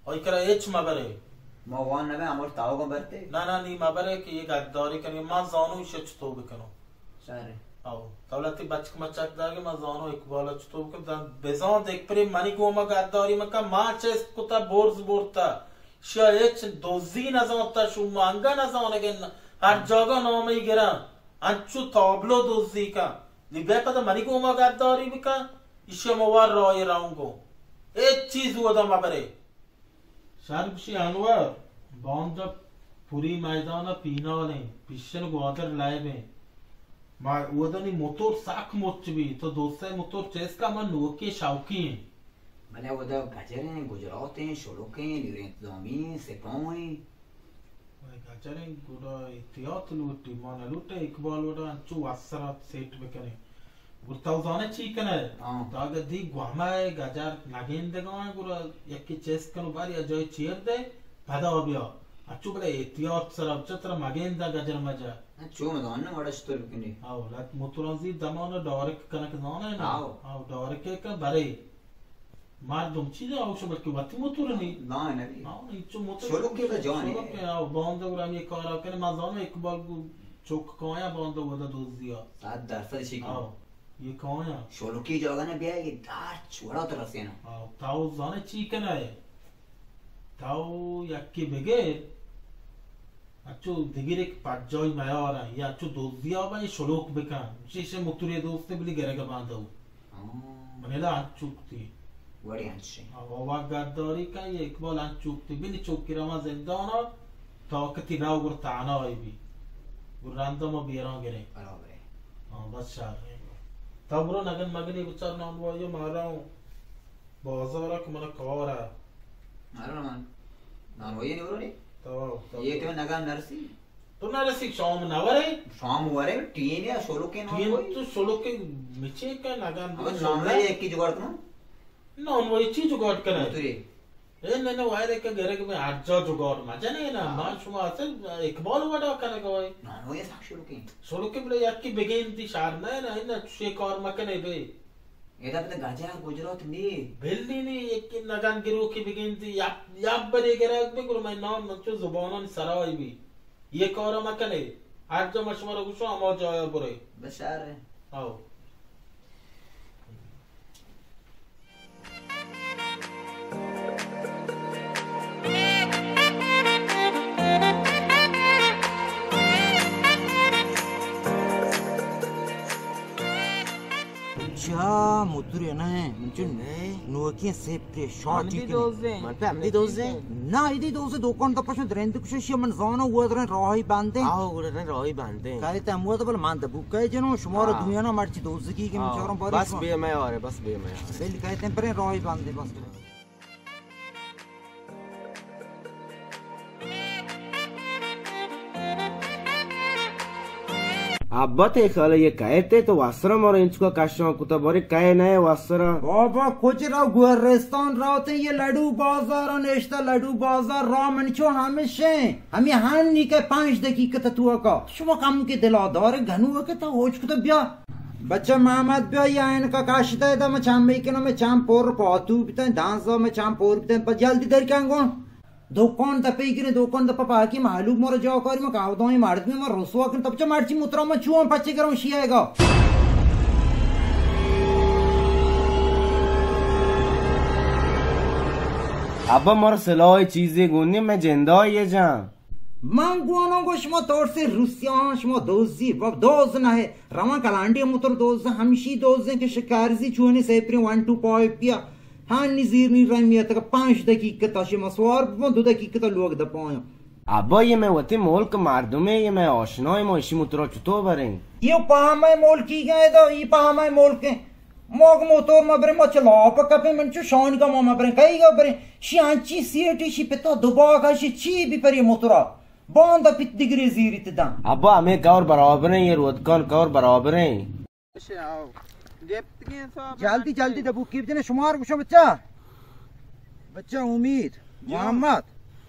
آئی کرا ہچ مبرے۔ ما وان نبے، ہموش تاوگا برتے۔ نہ، نہ، نی مبرے کہ یہ گداری کنی۔ ما زانو ایشی چطو بکنو۔ شر۔ او، دولتی بچک مچک داگے، ما زانو اقبال چطو بکن۔ دن بزان دیکھ پری منی گوما گداری مکن، ما چست کتا برز برتا۔ شیا ہچ دوزی نزانتا، شما انگا نزانگن۔ ہر جاگا نامی گرن۔ انچو تابلو دوزی کن۔ نی بیا پدا منی گوما گداری بکن۔ ایشی موار رای رونگو۔ ہچ چیز ودا مبرے۔ شر گوشی انور، باندا پوری میدان ء فینال ایں، پیشن گوادر لائب ایں۔ ما اودانی موتور سک مچ بی، تو دوست ء موتور چست کن، ما نوکی شوقی ایں۔ بلے اودا گجر ایں، گجرات ایں، شلوک ایں، نیروی انتظامی ایں، سپاہ ایں۔ گجر ایں، گڑا احتیاط لوٹی، ما نہ لوٹے اقبال وڑا انچو وسرا سیٹ بکنیں۔ گڑا تو زانے چی کنئے؟ ہاں۔ تو اگہ دی گوامئے گجر نگندگائیں، گڑا یکی چست کن و بر یا جای چیر دے، پدا بیا۔ اچو بلے احتیاط سرا بچہ، ترا مگندہ گجر مجا۔ ہاں، چو مدان نہ وڑا چطور بکنی؟ ہاں، لت موتوران زیر دمانا ڈارک کنک زانے نا؟ ہاں۔ ہاں، ڈارک کن برے۔ مردم چیزے آوش بلکہ وتی موتور نی۔ نا، نبی۔ ہاں، انچو موتور شلوک کے تو جان ہے۔ شلوک کے، ہاں، باند گڑا ہمیں کارا کنے، ما زانو اقبال گو چوک کایا باند ودا دوزیا۔ صد درصد شی کن۔ ہاں، یہ کایا۔ شلوکی جاگہ نہ بیا، یہ دار چوڑا تو رسینا۔ ہاں، تاو زانے چی کنا ہے؟ تاو یکی بگیر۔ اچو دگرے کہ پجائی میار انت، یا اچو دزیا بہ شلوک بکن، شیشے متری دوستے بلی گرگ باندو۔ ہاں۔ منیلا انچوکتی۔ وڑی انچشیں۔ آ، بابا گداری کن، یہ اقبال انچوکتی۔ بلی چوکی رواں زندانا، طاقتی نہ گر تانا آئی بی۔ گر رندا ما بیران گریں۔ برابر ہے۔ ہاں، بس شر۔ تا برو نگن مگنی بچار نان وائی مارا ہوں۔ بازارا کہ منا کار ہے۔ نارو نان۔ نان وئی نورو نی۔ تو، تو۔ یہ تو نگان نرسی۔ تو نرسی شام نورے؟ شام ورے، ٹیم یا شلوکے نان ٹیم وئی۔ تو شلوکے مچے کا نگان اگر دے نان شلوکے۔ وئی ایک کی جگاڑ کنو؟ نان وئی چی جگاڑ کنا؟ متری۔ اے نہ، نہ، وائر کہ گرگ میں ہر جا جگاڑ مجنے نا، ہاں۔ ما شما اصل اقبال وڈا کنگ ہوئے۔ نا، نو یہ سخت شروع کی۔ شروع کی بلے یکی بگین دی شار نہ، نہ، نہ، چوشے کار مکنے بے۔ ادا پتہ گجا گجرات نی۔ بلی نی، یکی نگان گرو کی بگین دی، یا، یا بری گرگ بے گرو میں نام چو زبانان سرائی بی۔ یہ کار مکنے۔ ہر جا ما شما رو گوشو، ہما جایا برے۔ بشار ہے۔ آؤ۔ چا موتر نہ ہے، من چون نوکی سیپری شاٹی ہمدی دوزیں۔ من پہ ہمدی دوزیں۔ نہ، ایدی دوزیں، دکان دپا شو درند کشو، شی من زانو، وہ درن راہی بندے۔ آہو، گڑا درن راہی بندے۔ کہتے ہم وہ تو بل من دبو کہے جنو، شمارا ہاں۔ دویانا مرچی دوزگی کہ من ہاں۔ چاروں بارے بس شما۔ بے میں آرے، بس بے میں آرے۔ بل کہتے ہیں پریں راہی بندے بس۔ ابا تئی خیال ءَ یہ کئیت تو وسرا مارا انچکا کشان کتا، بارے کئے نئے وسرا؟ بابا کچھ را گورستان راتے، یہ لڈو بازار نشتا، لڈو بازار را من چو ہمشیں، ہمیں ہن نی کہ پنج دقیقہ تو کا، شما کم کے دلا دار گنو کہ تا ہوچ کتا بیا۔ بچہ محمد بیا، یہ اینکا کش دے دا، میں چم بکنم، میں چم پور پاتو بتن، دانزا میں چم پور بتن، پا جلدی در کنگون۔ دکان دپے گرے، دکان دپا پاکی معلوم مارا جا کاری، ما کاودانی مردمی ما رسوا کن، تب چا مرچی مترا ما چون پچے کرم شیائے گا۔ ابا مارا سلاح چیزے گونی، میں جندائی جان۔ من گواناں گو شما ترسیں روسیاں، شما دوزی، باب دوز نہ ہے۔ روان کلانڈی موتر دوز، ہمشی دوز کہ شکارزی چونی سیپری ون ٹو پائپیا۔ ہانی زیر نی رمیت کا پانچ دقیقہ تا شما سوار ببن، دو دقیقہ تا لوگ دپایا۔ ابا یہ میں وتی ملک مردمے، یہ میں آشنائے، ما اشی موترا چطور بریں؟ یہ پہمے ملکی گئے دا، یہ پہمے ملک ہیں۔ ما اگہ موتور ما بریں، ما چہ لاپ کپیں، من چو شانگا ما ما بریں، کئی گا بریں؟ شی انچی سیٹی، شی پتا دباغا، شی چی بی پری موتورا؟ باندا پت دگری زیری تدن۔ ابا ہمیں کور برابر ہیں، یہ رودکان کور برابر ہیں۔ جلدی، جلدی دبوکی بجنے، شمار گوشو بچہ۔ بچہ امید، جی۔ محمد۔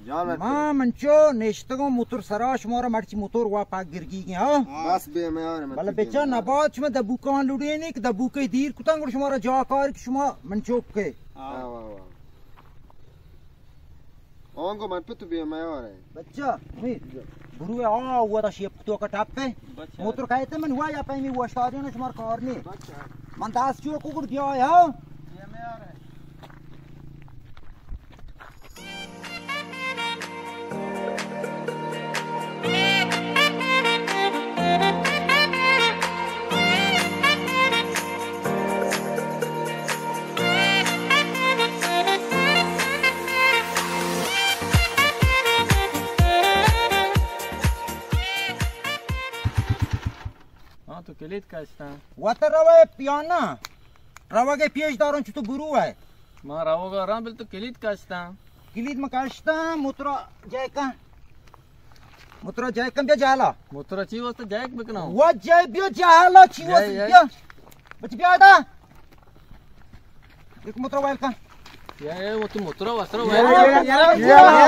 جان ات۔ ما من چو نشتگوں موتور سرا، شمارا مرچی موتور وا پاک گرگی گیا، ہاں؟ بس بے میار من بلے چو بچہ بے میار۔ نبات شما دبوکان لوڑینی کہ دبوکے دیر کتن گڑ شمارا جا کار کہ شما من چوک کے۔ ہاں۔ واہ، واہ، واہ۔ آنگو من پہ تو بے میار ہے۔ بچہ، امید۔ جی۔ برو آ، ہوا دا شیپ تو کا ٹپ ہے۔ بچہ۔ موتور کہتے من ہوا یا پیمی وشتاریوں نے شمار کار نہیں۔ بچہ۔ من داس چو کو گڑ بیا ہے، ہاں؟ بے میار ہے۔ ہاں، تو کلید کشتاں۔ وت روئے پیانا۔ روگے پیش دارن چو تو برو ہے۔ ما روگا ران بل تو کلید کشتاں۔ کلید ما کشتاں، موترا جیکن۔ موترا جیکن بیا جہلا۔ موترا چی واسطہ جیک بکناں؟ وا جے بیا جہلا چی جے، واسطہ جے۔ بیا۔ بچ بیا دا۔ ایک موترا ویل کن۔ یا، یا، وہ تو موترا واسطہ ویل کن۔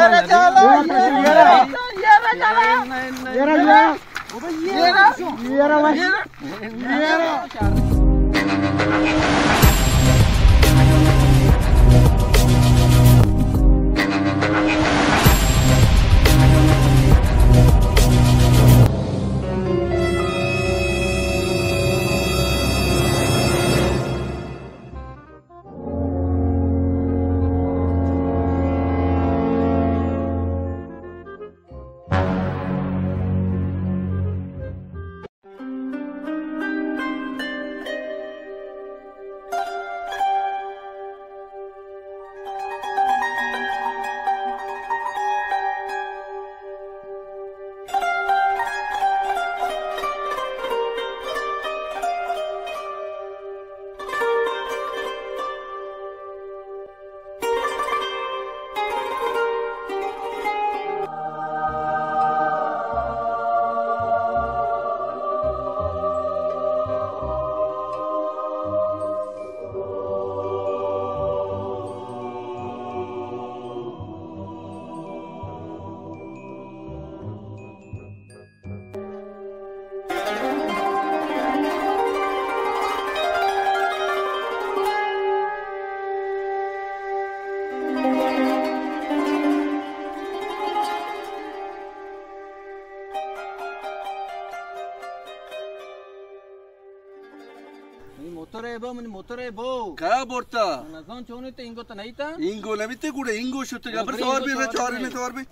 موتر ءَ بو، منی موتر ءَ بو۔ کیا برتا؟ نزان چونی تے اینگو تو نہیں تا؟ اینگو نبی تے گوڑا اینگو شتے۔ برو، برو، سوار بی، سوار بی۔ سوار بی۔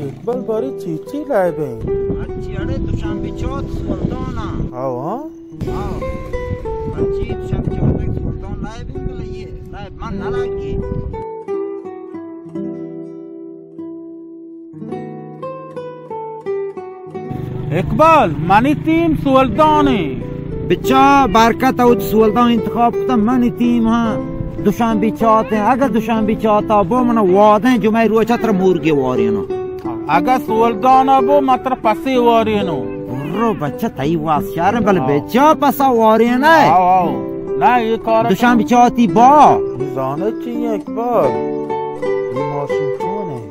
اقبال باری چی چی لائب ہیں؟ اچھی اڑے دوشنبی چوتھ سلطان۔ آؤ ہاں۔ ہاں۔ اچھی دوشنبی چوتھ سلطان لائب ہیں، بلے یہ لائب من نہ لگی۔ اقبال، منی تیم سولدان ایں۔ بچا برکت، او سولدان انتخاب کتا، منی تیم ہاں دوشنبی چات ایں۔ اگہ دوشنبی چات ءَ بو، من وعدہ ایں جمعہ روچ ءَ ترا مورگے وارینو۔ اگہ سولدان ءَ بو، من ترا پسے وارینو۔ برو بچہ، تئی واس شر ایں، بلے ہاں۔ بچا پسا وارینہ۔ ہاں، ہاں۔ نہ، یہ کار دوشنبی چاتی با۔ زانہ چی ایں اقبال؟ یہ ماشین چون ایں؟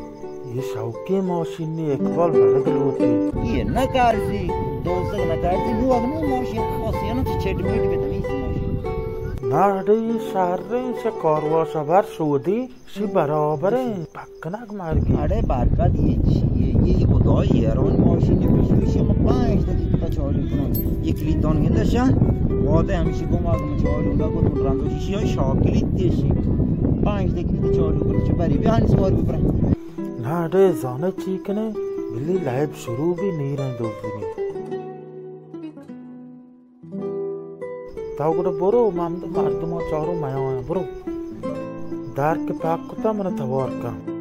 یہ شوقیں ماشین ایں اقبال، برگ لوٹی۔ یہ نہ کارزی، دوزگ نہ کارزی، نو اگنو ماشین خاصی ہے نا، تو چیٹ میٹ بھی تمیز ماشین۔ نہ اڑے، یہ شر ایں، چہ کارواش ءَ بر شودی، شی برابر ایں، پکنگ مرگی۔ اڑے برکت، یہ چی ایں؟ یہ، یہ خدای ایران ماشین ایں، پیش پیش ما پانچ دقیقہ چالو کنم۔ یہ کلیدان گندہ شاہ، وعدہ ہمیشی گم آگم چالو نہ کو، تو رنگ شیشی های شاکلیت دیشی۔ پانچ دقیقہ چالو کنم، چه بری بیان سوار ببرم۔ نہ اڑے زانہ چی کنے، بلی لائب شروع بی، نیریں دوزگی۔ تو گڑا برو، من ہمدا مردماں چارو میاں، برو۔ در کہ پاک کتا، من توار کن۔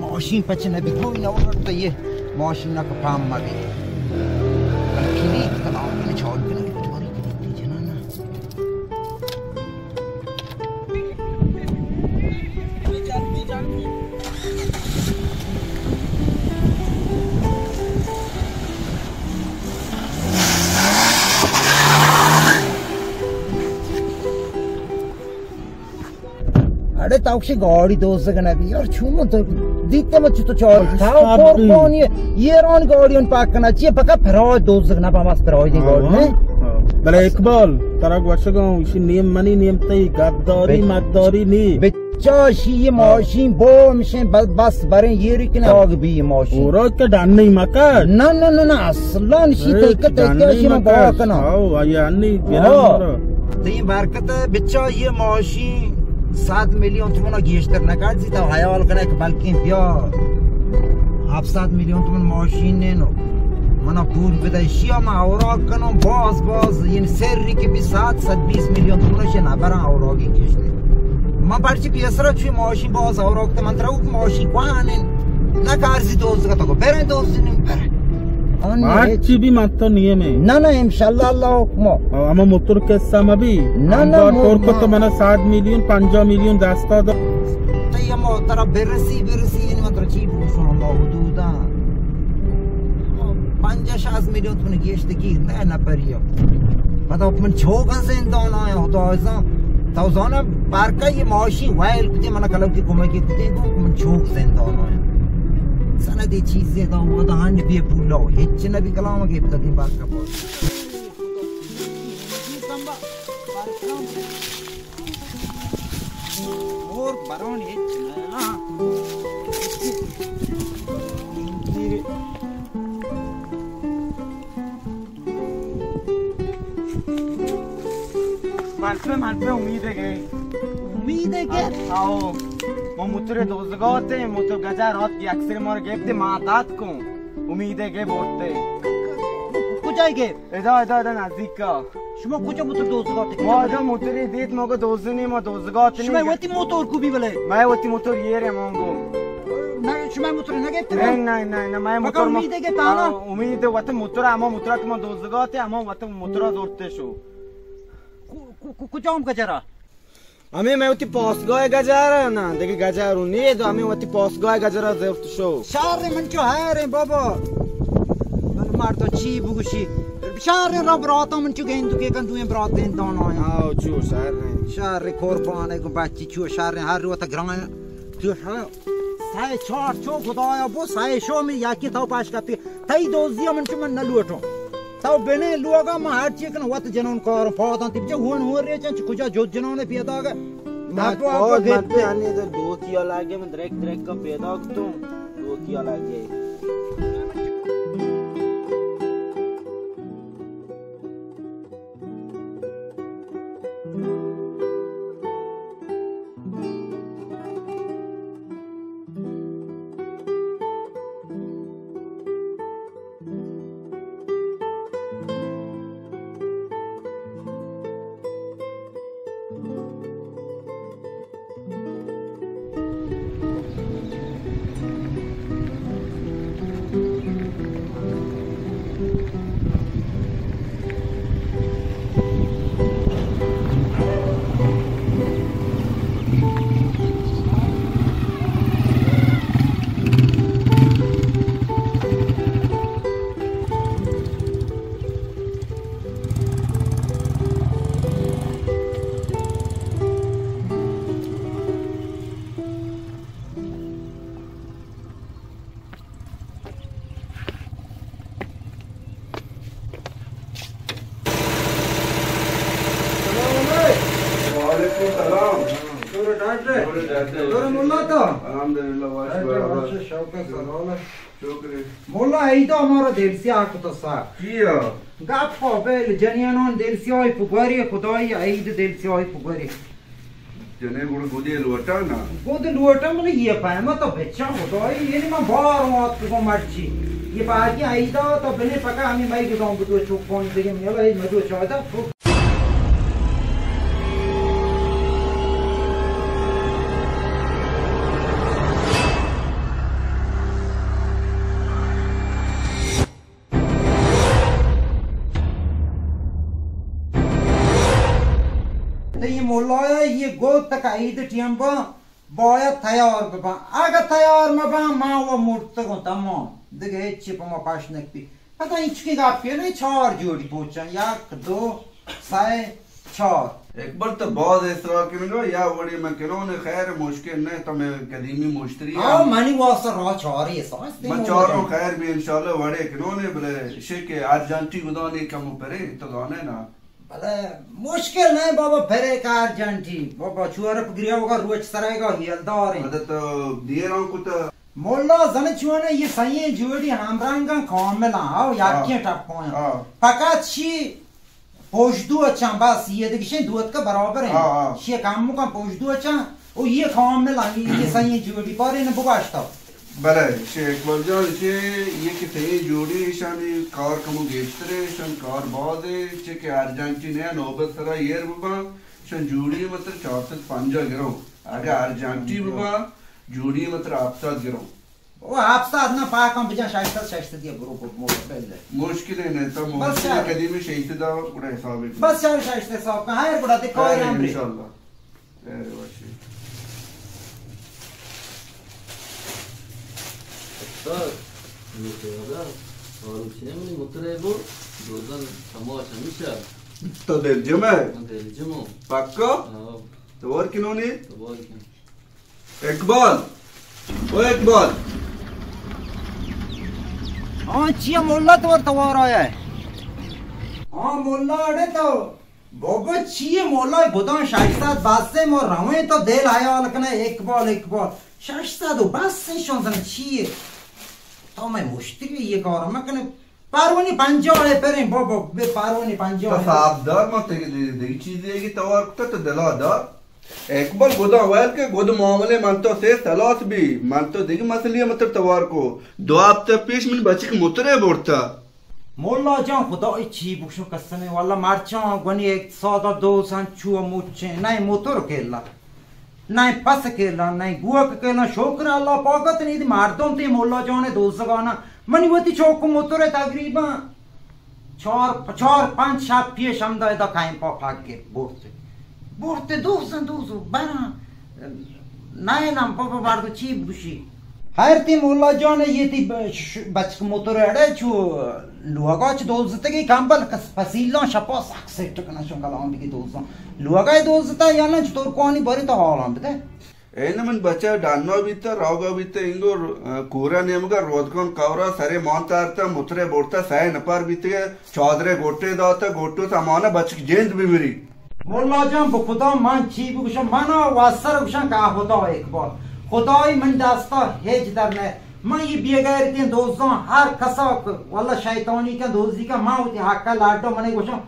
ماشین پچ نہ بی، کوئی نہ وارت، یہ ماشین نہ پام مہ بی۔ کلیک تلاو کنی، چالو کنی، دوبارہ کلیک دی جنانا۔ اڑے تاوکشی گاڑی دوزگ نہ بی یار، چون تو دیتے مچ تو چار تھا اور کونی ایران گاڑیاں پاک کنا چیے، پکا پھرا دوزگ نہ با، بس پھرا دی گاڑی نے۔ بلے اقبال، ترا گوشگاں، اسی نیم منی نیم تئی، گداری مداری نی۔ بچا شی یہ ماشین بو مشین بس، بس بریں یہ ری کنا آگ بی یہ ماشین۔ اور تو ڈن نہیں مکر۔ نہ، نہ، نہ، نہ، اصلاً شی تیکہ، تیکہ شی میں با کنا۔ آؤ، آیا نہیں، گرا مارا۔ تئی برکت ءَ بچا یہ ماشین صد میلیون تومن ءَ گیشتر نہ کارزی، تو حیال کنے کہ بلکیں بیا ہفت صد میلیون تومن ماشین نینو منا پول بدے، شیا ما اوراق کنوں باز باز، یعنی سری کہ بی صد، صد بیست میلیون تومن شے نہ برا اوراقی گیشتر۔ ما پرچی پیسرا چوی ماشین باز اوراق تے من ترا ماشین کوانن نہ کارزی دوست کا تو برے دوست نہیں برے۔ آن مارچی بھی مت تو نیمے۔ نہ، نہ، انشاءاللہ، اللہ حکمو۔ او، اما موتر قصہ مبی۔ نہ، نہ، ہمدار مو-، ترک تو ما-، منا صد میلیون، پنجاہ میلیون دستا دا۔ تو یہ مو ترا برسی، برسی، یعنی ما ترا چی بوشو، اللہ حدودا۔ پنجاہ شصت میلیون تو من گیشت گیر نہ، نہ پریا۔ پدا من چوگا زندان آیا، خدا ازاں۔ تو زانا بارکا یہ معاشی وائل کتے، منا کلو کی کمکی کتے، من چوک زندان آیا۔ سندی چیزے دا، وہ دا ہنڈ بے پولا، ہچ نبی کلام کے بدی بارکا پوش۔ اور برون ہچ نہ۔ من پہ، من پہ امید ہے کہ۔ امید ہے کہ؟ آؤ۔ ما موتر دوزگاتے، موتر گجر آت کہ اکثر مار گپتے ما دات کو۔ امید ہے کہ بورتے۔ کجا جای گئے؟ ادا، ادا، ادا نزدیک کا۔ شما کجا موتور دوزگات؟ ما ادا موتوری دیت، ما گو دوزنی، ما دوزگات شما نہیں۔ وتی موتور کو بھی بلے؟ میں وتی موتور یہ رے مانگو۔ نہ، شما موتور نہ گئے؟ نہیں، نہیں، نہیں، نہیں، میں مگر موتور ما امید ہے کہ تانا؟ آ، امید ہے وطن موتور، اما موتور کہ ما دوزگات، اما وطن موتور دورتے شو۔ کو-، کو-، کو-، کجام گجرا؟ ہمے مئے وتی پاسگاہ گجر ء نا، دگہ گجر و نیست، ہمے وتی پاسگاہ گجر ء زرت شو۔ شر من چو حیریں بابا۔ من مردم چی بگوشی؟ شریں را براتا من چو گندو کے کن دوئیں برات دین دانا ہیں۔ آو چو شریں۔ شر قربان گو بچی چو شریں ہر روت گران۔ تو ہاں سائے چار چو خدایا بو سائے شو میں یکی تاو پاش کپی۔ تئی دوزی من چو من نہ لوٹوں۔ تو بنے لوگا ما ہر چی کن وت جنون کاروں پاداں تپچے ہون ہون ریچن چ کجا جد جنون پیدا گا۔ ما تو آپ پاد گپتے۔ من انی دو تیا لگے من دریک دریک کا پیدا کتوں۔ دو تیا لگے۔ سلام علیکم۔ وعلیکم سلام۔ تو ڈاکٹر؟ تو ڈاکٹر؟ تو ملا تو؟ الحمدللہ، واش ڈاکٹر، برابر۔ واش، شوق سلام۔ شکر۔ مولا عید ہمارا دل سیاہ کتا سا۔ کیا؟ گپ بیل جنینان دل سیاہ پگوری خدائی عید دل سیاہ پگوری۔ جنے گڑ گودی لوٹا نا۔ گود لوٹا من یہ پہما تو بچا خدائی، یعنی من بار وات کو مرچی۔ یہ باقی عیدا تو بنے پکا ہمیں مائی گداؤں بدو چوک کون دیگه میلا عید مدو چاہتا۔ تئی ملایا یہ گوت تک عید ٹیم با باید تیار بباں۔ اگہ تیار مباں، ما و مرتگوں تمام۔ دگہ ہچی پہ ما پش نکپی۔ پتہ ہچ کی گپی نہیں، چار جوڑی پوچاں۔ یک، دو، سئے، چار۔ اکبر تو باز اصرار کنگا، یا وڑی من کنوں، خیر مشکل نہ، تو میں قدیمی مشتری ہاں، ہم۔ منی واسطہ راہ چاری احساس دے من مو چاروں بجن۔ خیر بھی انشاءاللہ وڑے کنوں نے، بلے شک ارجنٹی گدانی کم و پرے، تو دانے نا۔ بلے مشکل نہ بابا، پرے کا ارجنٹی۔ بابا چورپ گریا ہوگا روچ سرائے گا ہیلدار ہیں۔ مدد تو دیروں کو تو۔ مولا زن چونے یہ سئیں جوڑی ہم رنگاں کامل ہیں، او یکیں ہاں۔ ٹپو ہیں۔ ہاں۔ فقط شی پوشدو اچاں، بس یہ دگشیں دوت کا برابر ہیں۔ ہاں، ہاں۔ شی کم کم پوشدو اچاں، او یہ کامل ہیں، یہ، یہ سئیں جوڑی پارے نہ بگاشتا۔ بلے، شے اقبال جان، چے یہ کہ سئیں جوڑی شانی کار کمو گیشترے، شان کار بازے، چے کہ ارجنٹی نیا نوبت سرا ایر بباں، شان جوڑی متر چار سد پنجاہ گرو۔ اگہ ارجنٹی بباں، جوڑی متر ہفت سد گرو۔ او ہفت سد نہ پاکاں بجا شش سد، شش سد یہ برو کو مو پہلے۔ مشکل ہے نہیں، تو بس مشکل یار۔ قدیمی شش سد دا گڑا حساب ہے۔ بس یار شش سد حساب کا، ہائر گڑا دے کوئی ہائر ہم رے۔ انشاءاللہ۔ اے وشی۔ استاد، نو پیادا، آروچے منی مترے بو، دوزن تماش ہمیشہ۔ تو دلجم ہے؟ من دلجم ہوں۔ پکا؟ ہاں۔ تو اور کنونی؟ تو اور کن۔ اقبال، او اقبال۔ ہاں، چیا مولا تو توار آیا ہے؟ ہاں مولا، اڑے تو بابا، چیے مولا گدان شش سد بس ہے، ما رویں تو دل حیال کنے اقبال، اقبال۔ شش سد و بس ہے، شون زن چیے؟ تو میں مشتری یہ کار مکنے۔ پارونی پنجاہ ہے پریں بابا، بے پارونی پنجاہ تو ہے۔ صاحب دار، ما تیگے دے، دے چیزی ہے کہ توار کتا تو دلا دار۔ اقبال گدان ویل کے گد معاملے من تو سے سلاس بھی، من تو دیگه مسئلے متر توار کو۔ دو ہفتے پیش من بچک مترے برتا۔ مولا جان، خدای چی بگوشم، قسم واللہ، مرچاں گونی اقتصاد دوزاں چو مچیں، نہ موتور کلا، نہ پس کلا، نہ گوک کلا، شکر اللہ پاکت نید مردم تی مولا جان دوزگانا۔ منی وتی چوک موتور تقریباً چار، چار پنچ شپ پیش ہمدا ادا کائیں پا پاک گر برت۔ برت دوزن دوزو بران۔ نائنم بابا مردم چی بگوشی؟ خیر تی مولا جان، یہ تی ب-، ش-، بچک موتور اڑے چو لوگا چ دوزتگی کمبل کس پسیلان شپا سک سیٹ کنن شون کلام بگی دوزان۔ لوگا دوزتا یا نہ چطور کوانی باری تا حالان بدے؟ این من بچہ ڈانا بیتا، راوگا بیتا، انگو، اه، کورا نیمگا رودکان کورا سرے مان تارتا، مترے برتا، سہ نپر بیتگے، چادرے گوٹے داتا، گوٹو تا مانا بچک جند بمری۔ مولا جان، بہ خدا من چی بگوشم، منا وسر گوشن کہ خدا اقبال، خدای من دستا ہچ در نہ۔ من یہ بیگیرتیں دوزاں ہر کسا کہ واللہ شیطانی کن دوزی کن، من وتی حقا لڈو، من گوشم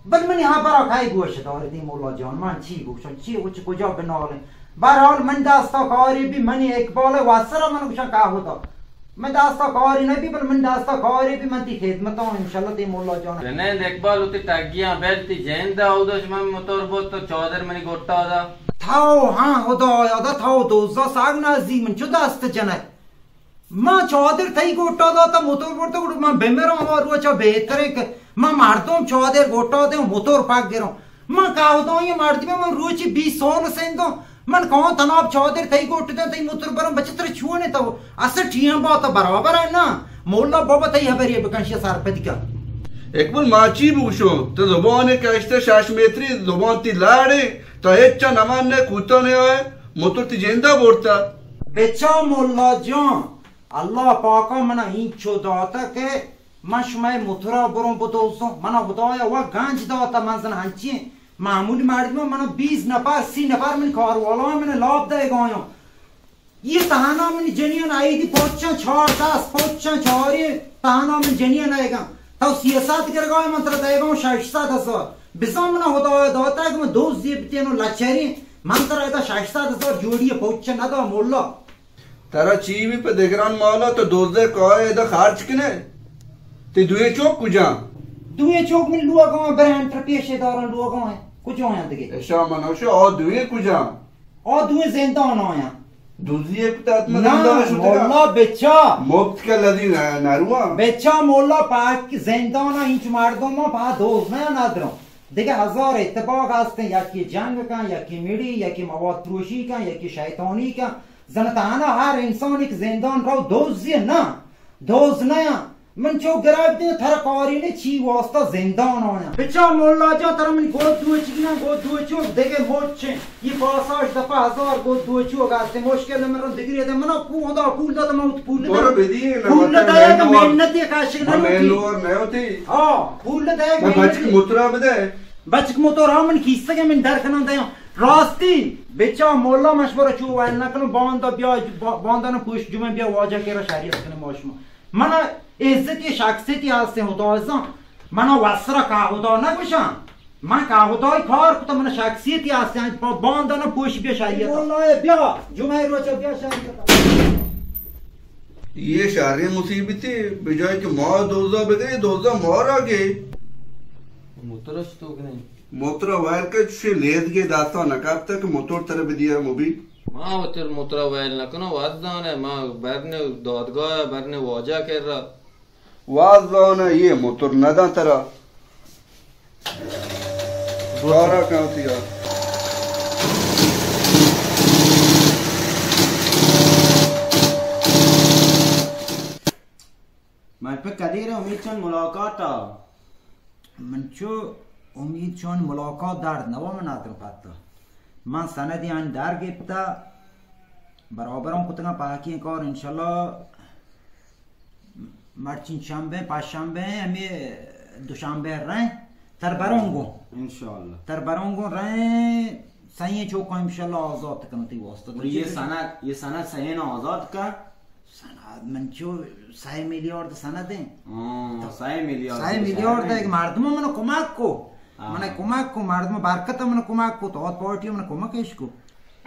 بل منی ہبرا کئی گوش دارے دی مولا جان، من چی گوشم، چی وچ کجا بنالیں؟ بہرحال من دستا کاری بی، منی اقبال وسرا من گوشم کہ خدا۔ من دستا کاری نبی، بل من دستا کاری بی، من تی خدمتاں انشاءاللہ دی مولا جان۔ جنین اقبال وتی ٹگیاں بل تی جند اودا چ من موتور بوت تو چادر منی گٹا دا۔ تھاو، ہاں، خدا یادا تھاو دوزا ساگ نازی من چو دست جنک۔ من چادر تئی گوٹا داتا، موتور برتا، گڑا من بمراں ہما روچا بہتریں کہ من مردم چادر گوٹا دیں، موتور پاک گروں۔ من کاودائی مردمے، من روچی بیست سال سندوں، من کہاں تناب چادر تئی گوٹ دیں، تئی موتور برم، بچہ ترا چونے تو اصل ٹیاں با تو برابر ہے نا۔ مولا بابا تئی حبر یہ بکن، شی سرپدی کن۔ اقبال، ما چی بگوشوں؟ تو زبان کشتے، شش متری زبان تی لاڑے، تو ہچا نمان نے کوتا نے آئے، موتور تی جندا برتا۔ بچا مولا جان، اللہ پاکا منا اینچو داتا کہ من شمئے موترا بروں بدوزوں۔ منا خدایا وا گنج داتا، من زن ہنچیں معمولی مردماں، منا بیست نفر، سی نفر من کاروالا، من لاپ دئیگایاں۔ یہ تہنا من جنین آئی دی پوچاں چار دست، پوچاں چاری تہنا من جنین آئیگاں۔ تو سی سد گرگای، من ترا دئیگاں شش سد ہزار۔ بزاں منا خدایا داتا کہ من دوزی بتینو لچری، من ترا ادا شش سد ہزار جوڑی پوچ ندا مولا۔ ترا چی بی پہ دگران مالا تو دوزے کائے ادا خرچ کنے؟ تی دوئیں چوک کجا؟ دوئیں چوک من لوگاں برنٹر پیشے دارن لوگاں ہیں۔ کجا ہیں دگے؟ اشا منوشا آ دوئیں کجا؟ آ دوئیں زندان آیا۔ دوزی ایک تات مدن دار شدگا؟ مولا بچا۔ مفت کا لدی نہ-، نروا۔ بچا مولا پاک زندان اینچ مردم ما پا دوز نہ ندرم۔ دگہ ہزار اتفاق ہستیں، یکی جنگ کن، یکی مڑی، یکی مواد پروشی کن، یکی شیطانی کن۔ زن تہنا ہر انسان ایک زندان رو دوزی نہ، دوز نہ۔ من چو گراب دیں تھر کاری نے چی واسطہ زندان آیا۔ بچا مولا جان ترا من گو دوچی نہ، گو دوچو دگہ موچیں۔ یہ پاساش دفعہ ہزار گو دوچو گاستے مشکل من رو دگری دے منا پودا پول دا من پول دے۔ بدی نہ پول دے۔ محنت یہ کاشی نہ مین لور نہ ہوتی۔ ہاں، پول دے۔ بچک مترا بدے۔ بچک موتور ہاں من کیسگ من در کنم دیاں۔ راستی، بچا مولا مشورہ چو ویل نہ کنم، باندا بیا، با-، باندا نہ پوش جمعہ بیا واجہ کرا شریعت کنم ما شما۔ منا عزتی شخصیتی ہستیں خدا عزیزاں۔ منا وسرا کا خدا نہ گوشاں۔ من کا خدای کار کتا، منا شخصیتی ہستیں، با-، باندا نہ پوش بیا شریعت۔ مولا بیا، جمعہ روچ بیا شریعت۔ یہ شریں مصیبتے، بجائے کہ ما دوزا بگے، دوزا مارا گے۔ موترش تو کنے؟ موترا وائر کا چشے لیز گے داتا نہ کپتا کہ موتور تر بدیا مبی۔ ما وتر موترا وائل نہ کنو، واز دانے، ما برنے دادگاہ، برنے واجہ کرا۔ واز دانے، یہ موتور نہ داں ترا۔ سارا کاں تیا۔ من پہ کدیر امید چون ملاقات آ۔ من چو امید چون ملاقات درد نوا من آتم پتا۔ من سندی آن در گپتا۔ برابران کتگاں پاکیں کار انشاءاللہ۔ مرچین شنبہ، پنچ شنبہ، ہمیں دوشنبہ رہیں تر برونگو۔ انشاءاللہ۔ تر برونگو رہیں، سہی چوکا انشاءاللہ آزاد کنو تی واسطہ۔ اور یہ سند، یہ سند سہی نا آزاد کن۔ سند من چو سئے میلیارد سند ہیں۔ ہاں، تو سئے میلیارد سئے میلیارد ہے، مردم من کمک کو۔ ہاں۔ من کمک کو، مردم برکت من کمک کو، تو پارٹی من کمک اش کو۔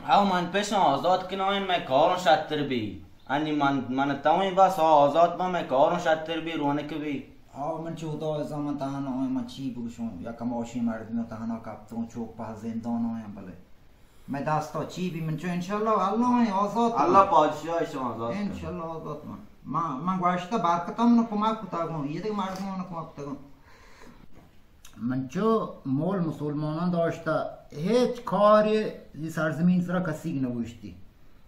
او من پیش آزاد کنائیں، میں کاروں شتر بی۔ انی من، من تویں بس آزاد با، میں کاروں شتر بی، رونق بی۔ آ، من چو خدا زان من تہنا آں، من چی بگوشوں؟ یک ہماشیں مردمے تہنا کپتوں، چوک پہ زندان آں، بلے مئے دستا چی بی؟ من چو انشاءاللہ اللہ آں، آزات آں۔ اللہ پادشاہ شما آزات کنت۔ انشاءاللہ آزات من۔ من، من گوشتہ برکتاں من کمک کتگوں، یہ دیگہ مردماں من کمک کتگوں۔ من چو مول مسلماناں داشتہ، ہچ کارے یہ سرزمین سرا کسیگ نہ گوشتی۔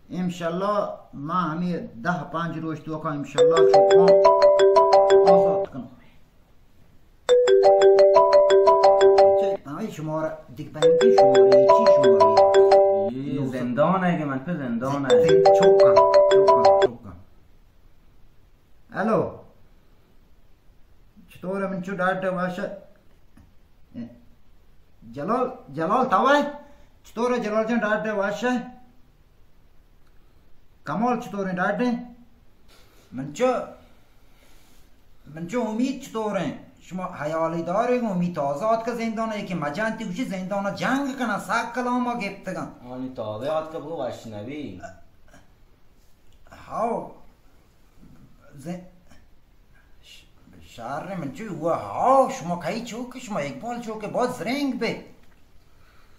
انشاءاللہ ما ہمیں دہ پنج روچ توکا انشاءاللہ چوکاں آزات کنوں۔ ہمیں شمارا دگہ بندی، شمارا یہ چی، شمارا یہ زندان ہے کہ من پہ زندان ہے۔ زند-، چوکاں، چوکاں، چوکاں۔ ہیلو۔ چطور ہے من چو ڈاڈ واشہ؟ جلال، جلال توائے؟ چطور ہے جلال جان، ڈاڈ واشہ؟ کمال چطور ہیں، ڈاڈ ہیں؟ من چو، من چو امید چطور ہیں؟ شما حیالی دارے گو امید تازہ آتکا زندان ہے کہ مجان تی گوشی زندان جنگ کنا، سک کلاما گپتگا۔ آنی تازہ آتکا بگو وش نبی۔ ہاو۔ ز-، ش-، شر من چو ہوا، ہاو، شما کئی چوک، شما اقبال چوک، باز زرنگ بے۔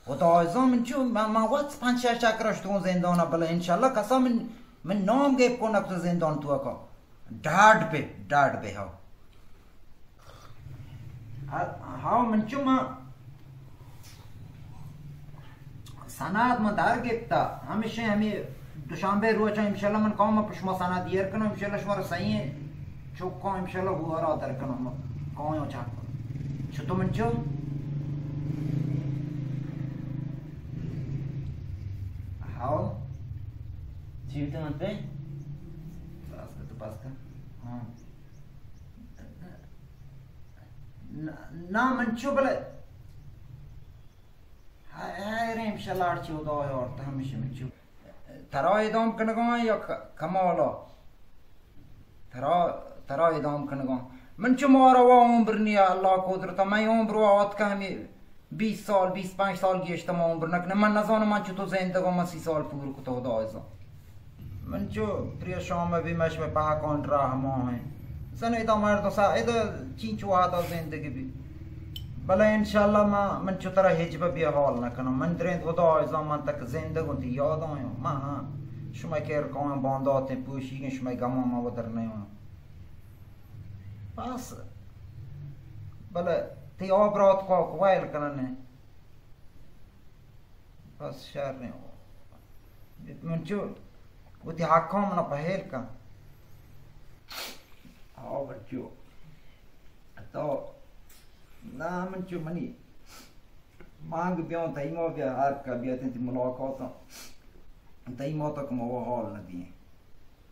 خدا عزیزا من چو، من، من وت پنچ شش چکر شتوں زندان، بلے انشاءاللہ کسا من، من نام گپ کو نکتو زندان توکا۔ ڈاڈ بے، ڈاڈ بے، ہاو۔ ہاو، من چو ما سند من در گپتا، ہمیشہ ہمیں دوشنبے روچا انشاءاللہ من کام پہ شما سند ایر کنم، انشاءاللہ شما را سہی چوکاں انشاءاللہ ہورا در کنم، کایاں چاک کنم۔ چطو من چو؟ ہاو۔ چی بیتے من پہ؟ بس کر تو، بس کر۔ ہاں۔ نہ، نہ، من چو بلے۔ ہائے، ہائے، ریم شلار چو دا یار، تو ہمیشہ من چو۔ ترا ادام کنگا یا ک-، کمالا؟ ترا، ترا ادام کنگا۔ من چو مارا وا عمر نیا، اللہ قدرتا، من عمر وا آتکا ہمیں بیست سال، بیست پنچ سال گیشتر ما عمر نکنہ۔ من نزانم من چطور زندگاں، من سی سال پور کتہ، خدا عزیزا۔ من چو پریشان مبی، مش میں پہکان راہ ما ہیں۔ زن ادا مردم سا، ادا چینچو آدا زندگی بی۔ بلے انشاءاللہ ما، من چو ترا ہچ بہ بے حال نکنم۔ من درین خدا عزیزا من تک زندگوں تی یاد آیاں۔ ما ہاں، شما کیر کاں بانداتیں پوشیگیں، شما گماں ما ودر نیاں۔ بس، بلے تی آبرات کو ویل کننے۔ بس شر نہ۔ من چو وتی حقاں منا پہیل کن۔ آ بچو۔ تو نہ من چو منی مانگ بیاں تئی ما بیا ہر کا بیا تئی ملاقاتاں۔ تئی ما تک ما حال نہ دیں۔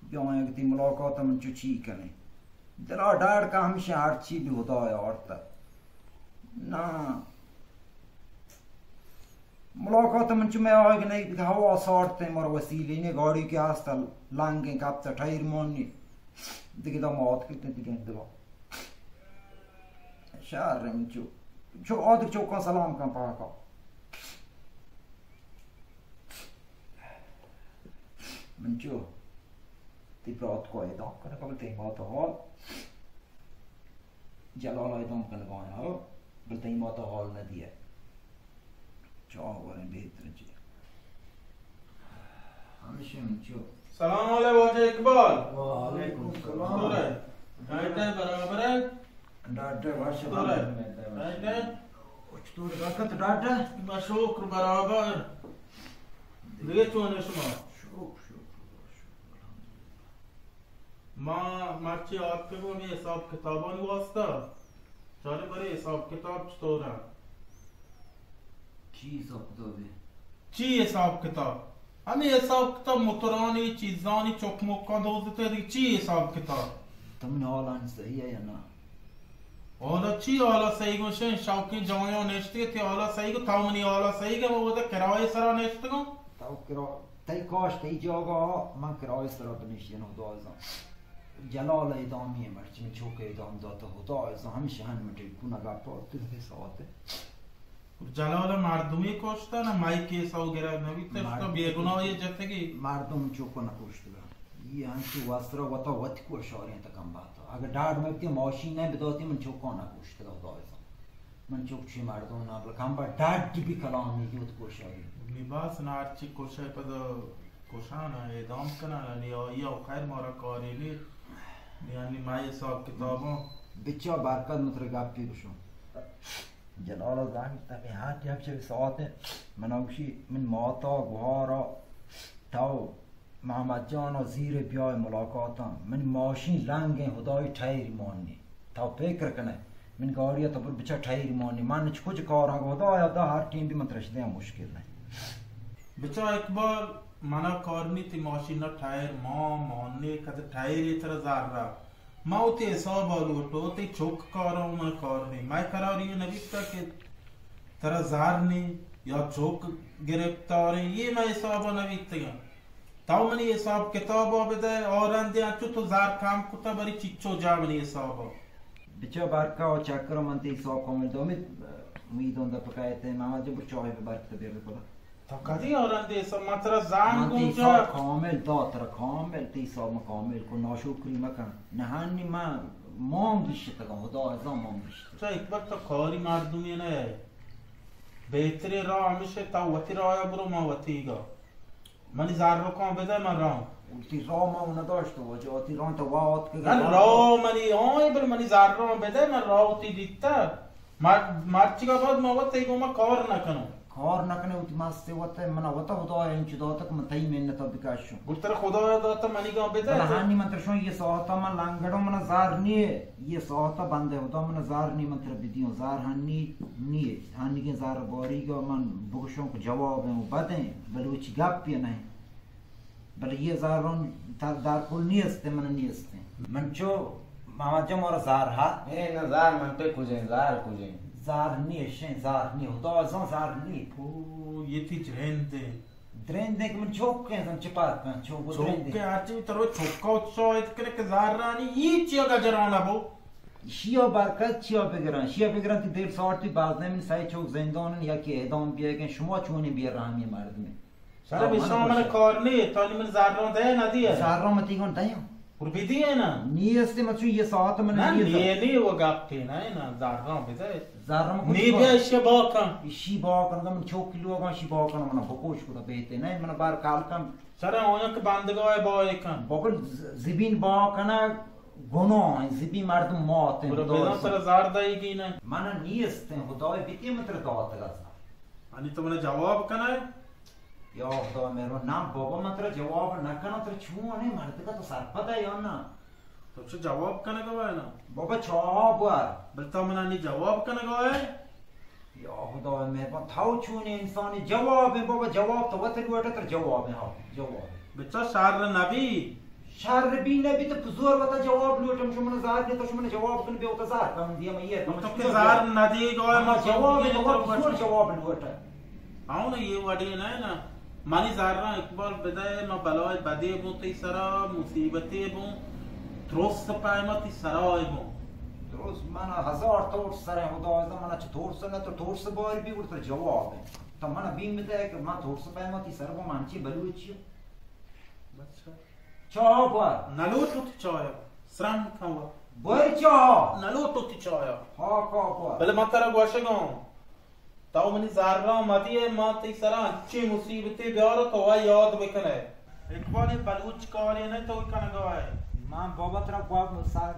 بیاں یک تی ملاقات من چو چی کنیں؟ دلا ڈاڑ کا ہمیشہ ہر چی بھی خدا آرتا۔ نہ۔ ملاقات من چو میں آگ نہیں، ہوا سارتے مر وسیلے نے گاڑی کے آستا لانگیں کپتا ٹائر مونی۔ دیگه دا موت کتنے دیگه دلا۔ شہر من چو۔ چو آدک چوکاں سلام کن پاکا۔ من چو تی برات کو اعدام کنگا، بل تئی مات حال جلال اعدام کنگا ہو، بل تئی مات حال نہ دیئے۔ چاہ وریں بہتر چی۔ ہمیشہ من چو۔ سلام علیکم واجہ اقبال۔ وعلیکم السلام۔ برابر ہے؟ ڈاکٹر واشف۔ ڈاکٹر۔ چطور برکت ڈاکٹر؟ ما شکر برابر۔ دیگه چون شما؟ شکر، شکر، شکر، الحمدللہ۔ ما مرچی آتکگوں ہمے حساب کتابانی واسطہ۔ چارے برے حساب کتاب چطور ہے؟ چی حساب کتاب ہے؟ چی حساب کتاب؟ ہمے حساب کتاب موترانی، چیزانی، چک مکاں دوزتے، دیگه چی حساب کتاب؟ تمن حالانی صحیح ہے یا نہ؟ حالا چی حالا صحیح گوشیں؟ شوقیں جوانیاں نشتے، تی حالا صحیح گو، تو منی حالا صحیح گو، من ودا کرائے سرا نشتگوں۔ تو کرا-، تئی کاش تئی جاگہ، من کرائے سرا بنشین، خدا ازاں۔ جلال اعدامی مرچی من چوک اعدام داتا، خدا ازاں، ہمشہ ہن من ٹیلیفون گپ آت، ساعت۔ جلال مردمی کشتہ نہ، مائی کیس او گرگ نہ بیتہ، شتہ مردم بے گناہی جتگی۔ مردم چوکا نہ کشتگا۔ یہ ہنچو واسرا وتا وت کو اشاریں تکم باتا۔ اگر ڈاڈ میں تی ماشین نہیں بداتی، من چوکاں نہ کشتگا، خدا بزان۔ من چوک چی مردم نہ، بلے کم با ڈاڈ بھی کلامی کی وت کو اشاری۔ نی باس نہ ہرچی کشے پد کشان اعدام کنن، نی آئی او خیر مارا کاری نی۔ یعنی ما حساب کتاباں۔ بچا برکت متر گپی بشو۔ جلال زنگ تمی ہاں کہ ہمشہ ساعت من اوشی من ماتا گوارا تو محمد جان ء زیر بیائے ملاقاتاں۔ منی ماشین لنگیں، خدائی ٹائر مانی۔ تو فکر کنے، من گاڑی ء تو بر بچا ٹائر مانی۔ من چ کچھ کاراں، خدایا دا ہر ٹیم بھی من ترش دیاں مشکل نہیں۔ بچا اقبال، منا کار نی تی ماشین ء ٹائر مان مانی، کد ٹائر ء ترا زر را۔ ما وتی حساب ء لوٹو، وتی چک کاراں من کار نی۔ مئے قرار یہ نہ بیتا کہ ترا زر نی یا چک گرفتاریں، یہ مئے حساب ء نہ بیتگاں۔ تو منی حساب کتاب ء بدئے، آ رندے انچو تو زر کم کتا، بری چچو جا منی حساب ء۔ بچا برکا و چکر من تی حساب کامل دو، امید، امید ہوں دپ کئیت، محمد جبر چاہے پہ برکت بیر پدا۔ تو کدی آ رندے حساب، من ترا زان من تی گوجا۔ حساب کامل دا، ترا کامل تی حساب من کامل کو، ناشکری مکن۔ نہانی من مانگی شتگم، خدا ازاں مانگی شتگم۔ چا اکبر تو کاری مردمی نہ ہے۔ بہترین راہ ہمیشہ تو وتی راہ برو، ما وتی گا۔ منی زر رکاں بدئے، من راں۔ وتی راہ ما نداشت، واجہ وتی راہ تو وات کہ نہ راہ۔ راہ منی آں، بل منی زر راں بدئے، من راہ وتی دیتا۔ مر-، مرچگا بعد ما وت تئی گوما کار نہ کنوں۔ کار نہ کنے، وتی مست وت، من وت خدا انچ داتا کہ من تئی منت بکشوں۔ گڑ ترا خدا داتا منی گاں بدئے۔ بلے ہانی من ترشوں یہ ساعتا من لنگڑوں، من زر نیے۔ یہ ساعتا بندے خدا من زر نی، من ترا بدیوں۔ زر ہنی نیے۔ ہنیگیں زر باریگا من بگشوں کہ جواب ہیں و بدیں، بلوچی گپ یہ نہیں۔ بلے یہ زارون در، در کل نیست، من نیست۔ من چو محمد جان مارا زار ہا۔ اے نہ زار من پہ کجیں، زار کجیں۔ زار نیشیں، زار نی، خدا ازاں زار نی۔ او، یہ تی جرندیں۔ درندیں کہ من چوکیں، زن چپار کن، چوک چوکیں درندیں۔ ہرچی ترو چوکا اتشاہد کرے کہ زار رانی، یہ چیا گجرانا بو؟ شیا برکت چیا بگران، شیا بگران تی دل سارتی باز نمین سای چوک زندان یا کہ اعدام بیگن، شما چونی بیا رحمی مردمی۔ سر بشام من کار نی، تانی من زران دے نہ دیے۔ زران متی گون دیاں۔ اور بدیے نا۔ نیستی من چون یہ ساعت من نہ، نیست۔ نی، نی، وہ گپ تے نہ، نہ، زران بدے۔ زران کو نی بیا اشی باکن۔ اشی باکن، من چوک لوگا اشی باکن، من بکوش کو بیتے نہ، من بار کال کن۔ سر آیا کہ بندگاہ بای کن۔ بکن ز-، زبین باکن گناہ، زبین مردم مات ہیں، برو خدا بزن سر۔ سر زار دائی گی نہ۔ من نیست ہیں، خدای بیتی من تر دعا تگا۔ انی تو من جواب کن ہے؟ یا خدا مہربان، نہ بابا، من ترا جواب نہ کناں، ترا چون ہے مردکا، تو سرپد ہے یا نہ؟ تو چہ جواب کنگا ہے نا؟ بابا چاہ بر۔ بل تو منا نی جواب کنگا ہے؟ یا خدا مہربان، تو چون انسانی جواب ہے بابا، جواب تو وت لوٹا، ترا جواب ہے، ہاں، جواب۔ بچا شر نبی۔ شر بی نبی تو پزور وتا جواب لوٹم، شما زار دے تو شما جواب کن بے وتا زار کم دیا میں یہ تو کہ زار ندی گا، ما جواب تو وتا پزور جواب لوٹا۔ آؤ نا، یہ وڑے نہ ہے نا۔ منی زراں اقبال بدئے، ما بلائے بدے بوں تئی سرا، مصیبتے بوں، ترس پائما تئی سرا بوں۔ ترس؟ من ہزار ترس سر ہے، خدا ازا من چہ ترس نہ، تو ترس بار بی گڑ تر جواب ہے۔ تو من بیم بدئے کہ من ترس پائما تئی سر بوں، من چی بلوچی۔ بس۔ چاہ بار۔ نلوٹ ہوتی چایا، سرنگ کھوا۔ بار چاہ۔ نلوٹ ہوتی چایا۔ ہا کا بار۔ بلے من ترا گوشگاں۔ تو منی زراں مدی ہے، ما تئی سرا انچیں مصیبتے بیارو تو آ یاد بکنے۔ اقبال، یہ بلوچ کارے نہ تو کنگا ہے۔ من بابا ترا گواب سر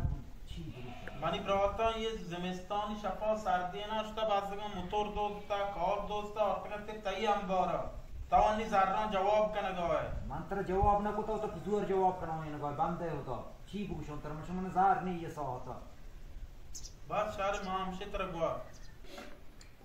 چی بگوشم؟ منی براتاں یہ زمستانی شپا سردینا اشتا بزگاں موتور دوستا، کار دوستا، آتکتے تئی انبارا۔ تو انی زراں جواب کنگا ہے۔ من ترا جواب نہ کتا تو زور جواب کناں، انگا بندے ہوتا۔ چی بگوشم ترا، من شما زار نی یہ ساعتا۔ بس شر، ما ہمشے ترا گوا۔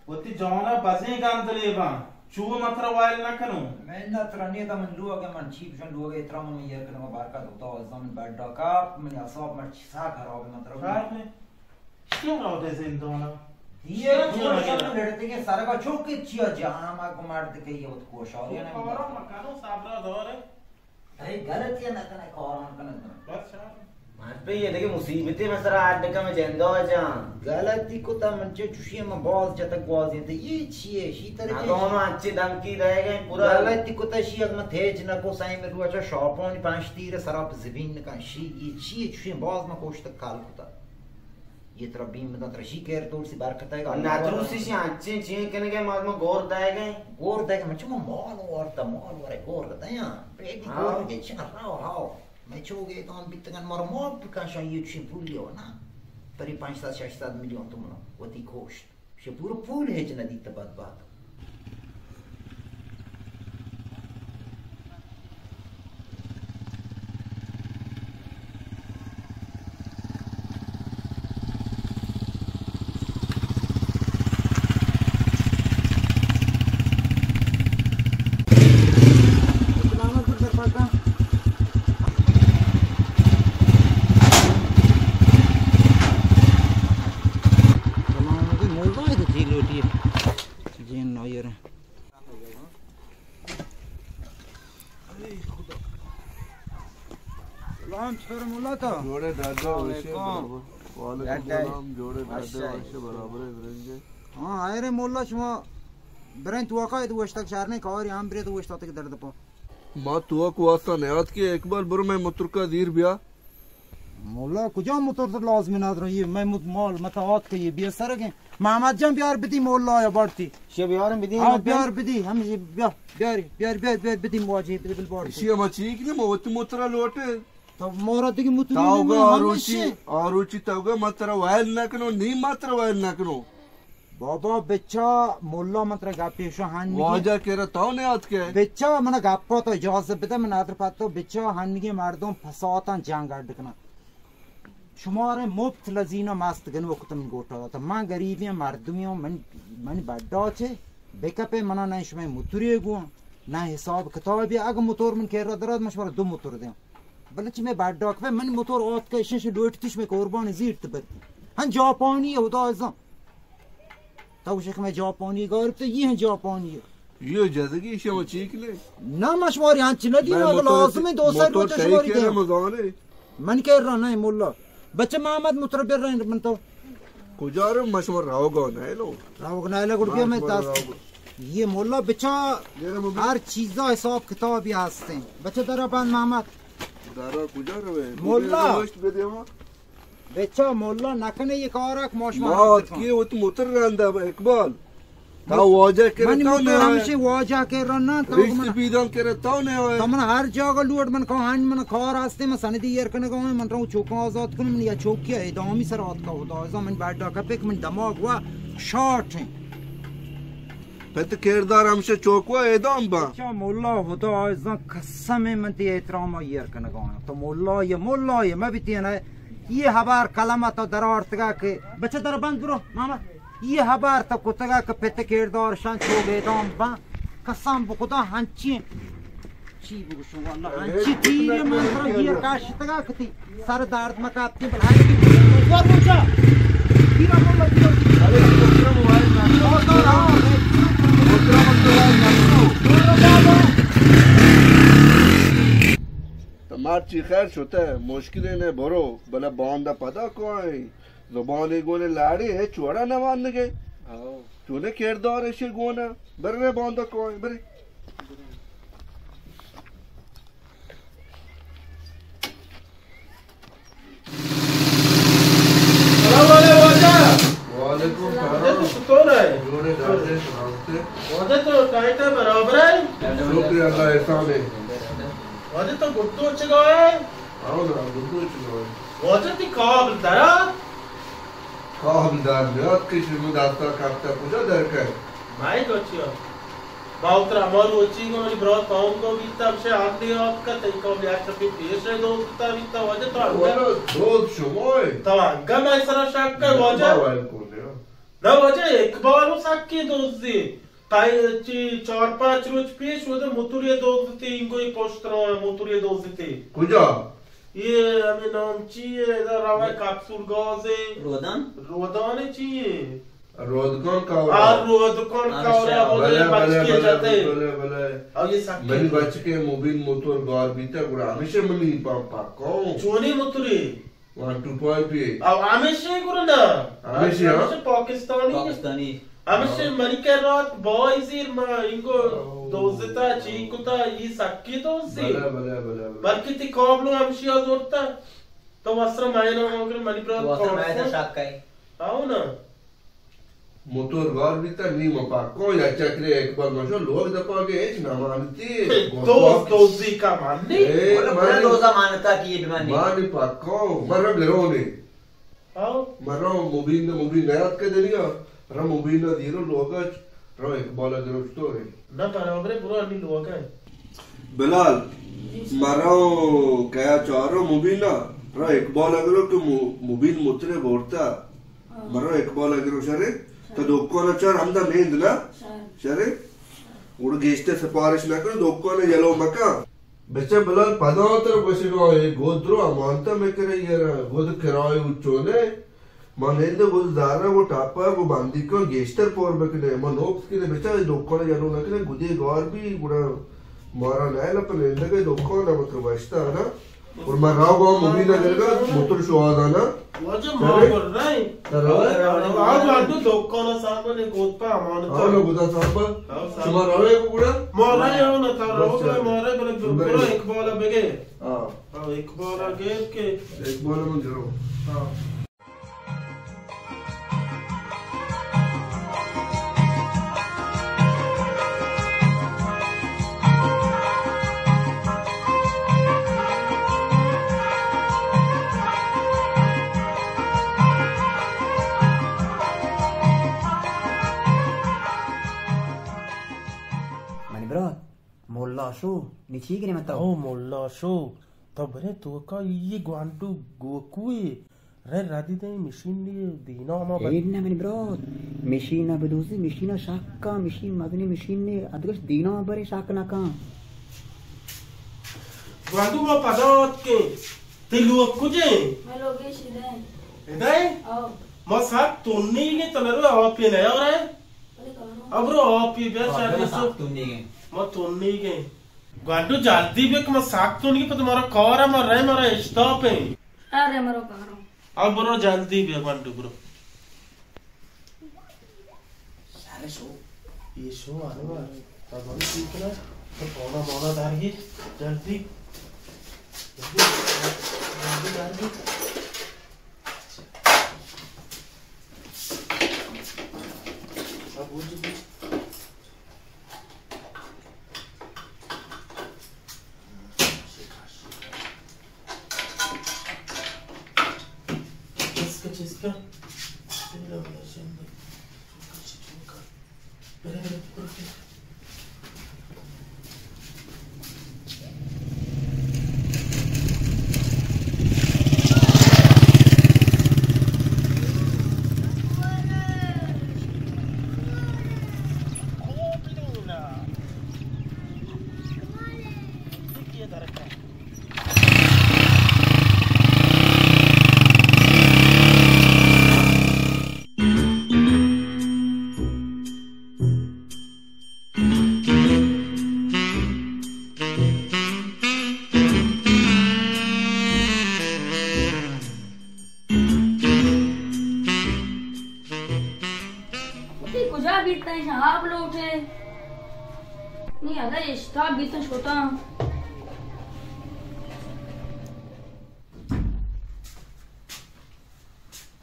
وتی جانا بزیں گندلے باں، چو من ترا وائل نہ کنوں۔ من نہ ترا نیدا، من لوگ، من چی بشن لوگ، احترام من یہ کنوں، برکت ہوتا، عزم من بڑا کا، من اعصاب من چی سا خراب، من ترا خیر نے۔ چی را دے زندانا؟ یہ چون لڑتے کے سر کا چوک چیا جہاں ما کو مرد کے یہ وت کوشا، یہ نہ کارا مکانو صبر دور ہے۔ اے غلطی نہ کنے، کار نہ کنے۔ بس شر۔ من پہ یہ دگہ مصیبتے من سرا اڈ کم جندو جان۔ غلطی کتا من چے چوشی من باز جتک گوازی تے یہ چیے شی تر چے؟ نگونو اچے دمکی دے گئے پورا۔ غلطی کتا شی اگر من تیج نکو سائیں من روچا شاپانی پنچ تیر سرا پہ زمین نکن شی یہ چیے چوشی باز من کوشتک کال کتا۔ یہ ترا بیم دنت رشی کیر تور سی برکت ہے۔ نتروسی شی اچے چیے کنے گئے ماز من گور دے گئے۔ گور دے گئے من چے من مال وارتا مال وارے گور دیاں۔ پیٹی ہاں۔ گور گئے چے راو ہاو۔ مئے چوگے دام بیتگن مارا معاف بکن شان یہ چشیں پولی ہو نا۔ پری پنچ سد شش سد میلیون تومن وتی کوشت۔ شے پورا پول ہچ نہ دیت بدبخت۔ سلام، چطور مولا تو؟ جوڑے ڈاڈا وشے برابر۔ وعلیکم سلام، جوڑے ڈاڈا وشے برابر ہے برنجے۔ ہاں، آئے رے مولا شما برین تو آقا تو وشتک شہر نے کاری ہم برے تو وشتا تک درد پا۔ ما تو کو واسطہ نیاد کے اقبال برو میں مترکا دیر بیا۔ مولا کجا موتور تو لازم نہ درو، یہ میں مت مال متا آت کہ یہ بیا سرگیں۔ محمد جان بیار بدی مولا یا بارتی۔ شی بیار بدی ہاں، بیار بدی، ہم یہ بیا، بیار، بیار، بیار، بیار بدی مواجه بدی بل بارتی۔ شی ما چیک نے موت موتر لوٹے۔ تو مورا دیگه موتور تاوگا آروچی، آروچی تاوگا متر وائل نکنو، نی متر وائل نکنو۔ بابا بچا، مولا من ترا گپے شو ہنگی۔ واجہ کرا تو نے آتکے؟ بچا من گپا تو اجازت بدے، من ادر پتو بچا ہنگی مردم فساتاں جنگ اڈ کنن۔ شمارے مفت لذینا مست گنوک تم گوٹا داتا۔ من غریبیں مردمی ہوں، من، من بڈا چے بکپے منا نہ شمے موتوری گوں، نہ حساب کتابی۔ اگہ موتور من کرا درات، من شمارا دو موتور دیاں۔ بلے چہ مئے بڈا کپے من موتور آتکہ اشش لوٹتیش مئے قربان زیرت برتی۔ ہن جاپانی ہے، خدا عزم۔ تو گوشے کہ مئے جاپانی گارب تو یہ ہیں جاپانی ہے۔ یہ جدگی شما چیک لے؟ نہ، ما شماری ہنچ نہ دی، نہ، ما موتور لازم ہے دو سر موتور روچ تئی شماری کرا دے۔ مزانے۔ من کہہ رہا نہیں مولا۔ بچہ محمد متربر رہے من تو۔ کجا رہے؟ ما شما راوگا نہ لو۔ راوگا نہ لو، گڑ بیا ما میں شما دست۔ راوگا۔ یہ مولا بچا، یہ رہا مولا۔ ہر چیزا حساب کتابی ہستیں۔ بچہ درا بند محمد۔ دارا کجا روے؟ مولا۔ گوشت بدے ما۔ بچا مولا نکنے یہ کارا کہ ما شما ما آت کے وت موتر رندا اقبال۔ تا واجہ کرے من تو موتر نے آئے۔ ہمیشہ واجہ کرا نا تو رشت من پیدان کرے تو نے آئے۔ تو من ہر جاگہ لوٹ من کہاں ہن من کار ہستے من سندی ایر کنگا ہوں من رو چوکاں آزاد کنوں من یا چوکی اعدامی سر آتکا خدا عزم من بڈا کپے کہ من دماغ وا شارٹ ہیں۔ پت کردار ہمشہ چوکوا اعدام با۔ اچھا مولا خدا عزم قسم من تی احترام ایر کنگا ہوں۔ تو مولا یہ مولا یہ میں بھی تین ہے۔ یہ ہبار کلمہ تو در آرتگا کہ بچہ در بند برو ماما۔ یہ ہبار تو کتگا کہ پت کردار شان چوگ اعدام با۔ قسم بخدا ہنچی چی بگوشوں واللہ، ہنچی تیرے من ترا گیر کاشتگا کتی سر درد مکاتی بلائے کی۔ یا روچا تیرا مولا تیرا۔ ارے، دوسرا موبائل نہ کرو۔ دوسرا موبائل نہ کرو۔ تو مرچی خیر شتے، مشکل نے برو، بلے باندا پدا کوائیں۔ زبانی گونے لاڑی ہے، چوڑا نہ وانگے۔ ہاں۔ تو نے کردار ایشی گونا، برے باندا کوائیں، برے۔ سلام علیکم واجہ۔ وعلیکم السلام۔ واجہ تو چطور ہے؟ جوڑے ڈاڈے سلامتے۔ واجہ تو ٹائٹ ہے، برابر ہے؟ شکر اللہ احسان ہے۔ واجہ تو گٹو چگا ہے؟ آؤ نا، گٹو چگا ہے؟ واجہ تی کابل درات؟ کابل در نیاد کہ شما دستا کپتا کجا در کئے؟ مائے گوچیا۔ باوتر ہما روچی گوں منی برات پاؤنگو بیتا، ہمشے ہندے آتکا، تئی قوم یک شپی پیش ہے دوزتا بیتا، واجہ تو ہندے۔ واجہ دوز شما ہے۔ تو ہنگا مئے سرا شک ہے، واجہ۔ ما ویل کن دیا۔ نہ واجہ، اقبال و سکی دوزی۔ تئی چی چار پانچ روچ پیش ودا موتوری دوزتی، انگوی پشت رو موتوری دوزتی۔ کجا؟ یہ ہمیں نام چی ہے؟ ادا روے کپسول گاز ہے۔ رودان؟ رودان چی ہے؟ رودکان کاورا۔ آ رودکان ہمیشہ۔ کاورا، وہ بلے، بلے، بچکے بلے، جاتے۔ بلے، بلے۔ اور یہ سب منی بچکے مبین موتور گار بیتا، گڑا ہمیشہ منی پا-، پاکاؤں۔ چونی موتوری؟ One two five P. او ہمیشہ گڑا نا۔ ہمیشہ، ہاں؟ ہمیشہ پاکستانی۔ پاکستانی۔ ہمیشہ ہاں۔ منی کہ رات بای زیر ما انگو او۔ دوزتا، چی کتا، یہ سکی دوزی۔ بلے، بلے، بلے، بلے۔ بلکہ تی قابلو ہمشی آ زورتا۔ تو وسر مائنا مگر منی برات تو وسر کار مائنا کن۔ شک کئی۔ آؤ نا۔ موتور گار بیتا نی ما پاکو یا چکرے اقبال مشو لوگ دپا گے ہچ نہ مانتی۔ دوز، دوزی کا ماننی؟ اے، بولا، بولا مانی۔ دوزا مانتا کہ یہ بھی ماننی۔ مانی پاکو، مرا گرونی۔ ہاں۔ مرا مبین، مبین نیاد کے دنیا، را مبین دیرو لوگا، را اقبال گرفتو ہے۔ نہ برابر ہے، برو انی لوگا ہے۔ بلال، مرا کیا چارو مبین، را اقبال گرو کہ مو-، مبین مترے بورتا۔ ہاں۔ مرو اقبال ء گرو شرے، تو دکان ء چار ہمدا نیند نا؟ شر۔ شرے؟ گڑا گیشتر سفارش نہ کن، دکان ء یلو مکن۔ بچہ بلال پدا تر گوشگا اے گود درو امانتا مکرے یرا، گود کرائے اچونے۔ ما نیند گود زارا گو ٹاپا گو باندی کن گیشتر پور بکنے۔ ما نوکت کنے بچہ اے دکان ء یلو نہ کنے، گدے گار بی گڑا مارا نہ لپ نیندگے دکان ء مطلب اشتا نا۔ اور من راو گاؤں مبین ء گرگا موتر شوہازانا۔ واجہ ما پر رہے۔ ترا؟ آ گاڈو دکان ء صاحب نے گوت پہ امانت۔ ہاں، نو گدا صاحب۔ ہاں، صاحب۔ شما روے کو گڑا؟ ما رہے ہو نا، ترا رو بس گڑا، چلے۔ ما رہے بلے بس برا چلے۔ اقبال ء بگے۔ ہاں۔ ہاں، اقبال ء گیت کے۔ اقبال من گرو۔ ہاں۔ منی برات، مولا شو، نی چی گرے من تو؟ او مولا شو، تو برے توکا یہ گوانڈو گوکوئے۔ رے ردی دے مشین دی دینا ہما بر- اے نہ منی برات، مشین ء بدوزی، مشین ء شک کن، مشین مزنی مشین نے، ادگش دینا برے شک نہ کن۔ گوانڈو ما پدا آتکیں، تئی لوگ کجے؟ میں لوگے شدے۔ ادے؟ او۔ ما سک تنیگیں، تو نرو آپی نیارے؟ ابرو آپی بیا، چاہ سک تنیگیں۔ ما تنیگیں۔ گوانڈو جلدی بک، ما سک تنیگیں، پتہ مارا کار ہے، ما رے، مارا اشتاپ ہیں۔ ارے مرو کارو۔ اب برو جلدی بیا گوانڈو برو۔ سارے شو۔ یہ شو آنو۔ اب ہم ٹھیک نا۔ تو پونا مونا دار گی۔ جلدی۔ جلدی۔ جلدی دار گی۔ اب وہ جو چسکا، چسکا۔ بسم اللہ الرحمن الرحیم۔ چوکا، چوکا۔ برے، برے، برے۔ وتی کجا بیت؟ تئی آپ لوٹے۔ نی ادا اشتاپ بیت شوتا۔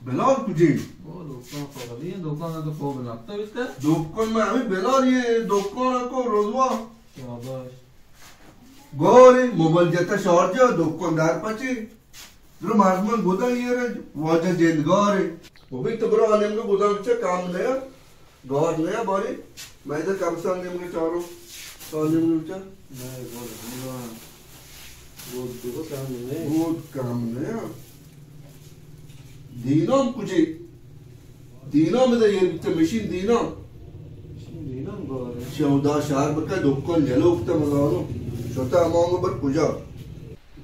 بلال کجی؟ او، دکان خالی ہے، دکان تو خوب نکتا بیت۔ دکان میں ہمیں بلال، یہ دکان کو رضوا۔ شاباش۔ گوری موبائل جتا شارجا، دکان در پچی۔ درو مردمان گودا یہ رہ واجہ جندگار ہے۔ وہ بھی تو برو آنے میں گودا چا کام نیا، گار نیا باری۔ میں تو کم سان دیم کے چارو، سان دیم کے چا۔ نہیں، بول، بول، بول، تو کام نہیں۔ بہت کام نیا۔ دینام کجے؟ دینام دا یہ بیتا مشین دینام۔ مشین دینام بارے۔ شودا شہر بکا دکان یلو کتا مزانو۔ شتا امانگو بر کجا؟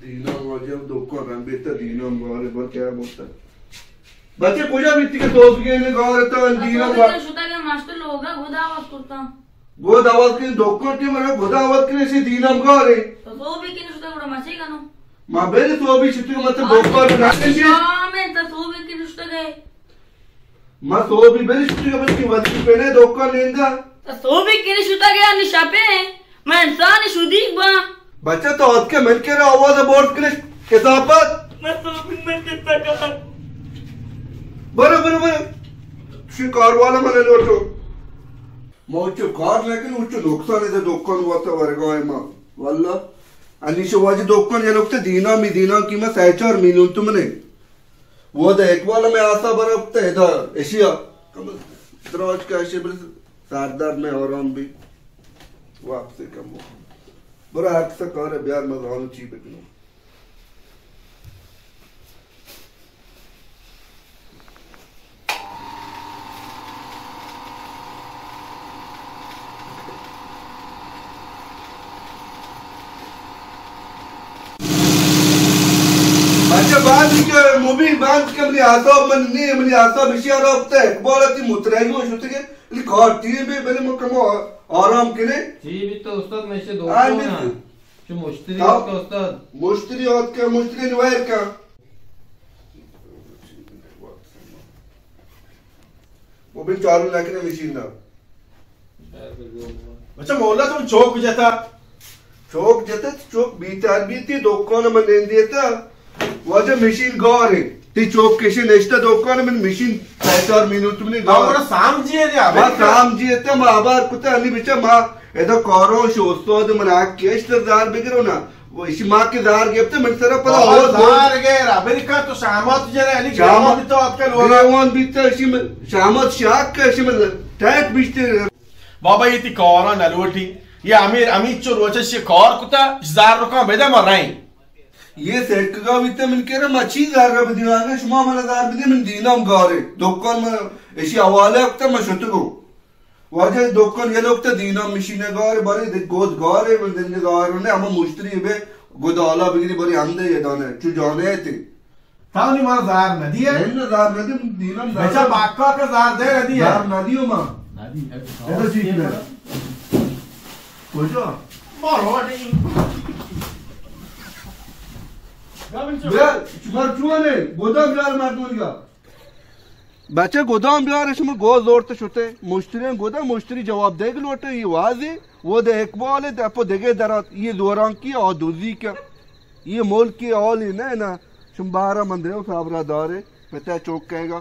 دینام واجہ دکان رنگ بیتا دینام بارے بر کیا بوتا؟ بچے کجا بیتی کہ سوبگینے گار اتاں؟ دینا سوبگینے شتگ ئے ماشٹر لوگا گد آواز کرتاں۔ گد آواز کن دکان ٹی مرا گد آواز کنے سے دینم گارے۔ تو سوبی کنے شتگ گڑا مچے کنو۔ ما بل سوبی شتگ مت دکان نہ کنے۔ شام انت سوبی کنے شتگ ئے۔ ما سوبی بل شتگ بلکہ وزیر پہنے دکان نیندا۔ تو سوبی کنے شتگ ئے نی شپے۔ من انسان شدیگ باں۔ بچہ تو اتکے من کرا آواز برز کنش کثافت۔ من سوبی من کتا کار۔ برو، برو، برو۔ شی کار والا من لوٹو۔ ما اچو کار نہ کنی، اچو نقصان دے دکان وتا ورگا ما۔ واللہ۔ انیش واجہ دکان یا نقطہ دینا می دینا قیمت سہ چار میلیون تومنے۔ وہ دا اقبال میں آسا برا اکتا ہے دا اشیا۔ کم دراج کا اشیا بل سردار میں آرام بھی۔ واپس کم۔ برا ہر کسا کار بیار مزانو چی بکنو۔ بچہ باز کہ مبین باز کہ منی اعصاب من نی، منی اعصاب اشیا را اکتا ہے۔ اقبال تی مترہی ہو شتگے، لی کار ٹیم بے بلے من کمو آرام کنے۔ جی بھی تو استاد میں سے دو آ، کون ہیں؟ چو مشتری تو آتکہ استاد۔ مشتری آتکہ، مشتری نوائر کا۔ وہ بھی چالو نہ کرے مشین نا۔ بچہ مولا تم چوک جتا۔ چوک جتا تو چوک بیتار بیتی دکان من نندیتا۔ واجہ مشین گار ہے۔ تی چوک کشے نشتہ دکان من مشین سہ چار مینوت منی گار۔ ہاں، سام جی ہے۔ سام جی ہے، ما آبار کتا انی بچہ ما ادا کاروں شو استاد من آ کیش در زار بگرو نا۔ وہ اسی ما کے زار گپتے من سرا پدا بابا اور زار گئے را، امریکہ تو شامات جرا علی شامات۔ گریوان تو آتکل ہو گریوان بیتا اسی من شامات شاک کا اسی من ٹیٹ بیشتے۔ بابا یہ تی کارا نلوٹی، یہ امیر امید چو روچہ شی کار کتا، زار رکان بیدہ ما رائیں۔ یہ سیکگا بیتا من کرا ما چی زار را بدیو آگا، شما منا زار بدی من دینام گارے۔ دکان من اسی حوالے وقتا ما شتگو۔ واجہ دکان یلوک تا دینا مشین گار بری دے گود گار ہے من دن گار نے ہم مشتری بے گود آلا بگری بری ہم دے یہ دانے چو جانے تے۔ تاونی مارا زار ندی ہے؟ ہم زار ندی دینا زار بچا باکا کا زار دے ندی ہے؟ زار ندی ہو ما۔ ندی ہے۔ ایسا چیز ہے۔ کجا؟ مارو نہیں۔ بیا، چمار چوانے، گودا بیار مردم کا۔ بچہ گدام بیار شما گو زورت شتے۔ مشتری گدا مشتری جواب دیگ لوٹے، یہ واضح۔ وہ دے اقبال ہے، دپو دگے درات، یہ زورانکی آ دوزی کا۔ یہ ملک کی حالی نہ نا۔ شما بارہ من دیو صابرا دارے، پتہ چوک کہے گا۔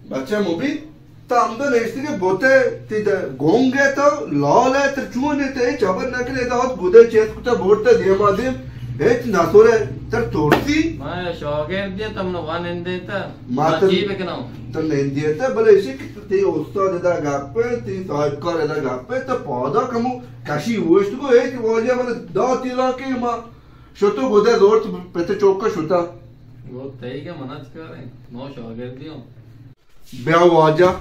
بچہ مبین، تا ہمدا نشتگے بوتے، تی د-، گونگ ہے تو، لال ہے، تر چون ہے، تے ہچ خبر نہ کنے، ادا وت گدے چیت کتا بورتا دیما دیم، ہچ نہ سورے، تر تورسی۔ ما شاگرد دیا، تم نو وان اندے تا، ما ما تر، چی بکناو؟ تر نندی تا، بلے اسی کہ تی استاد ادا گپے، تی صاحب کار ادا گپے، تا پادا کمو کشی وشت کو، ہچ واجہ من دا تیلا کے ما شتو گدے زورت پت چوک شتا۔ وہ تئی کہ منا چکاریں، ما شاگردی ہوں۔ بیا واجہ،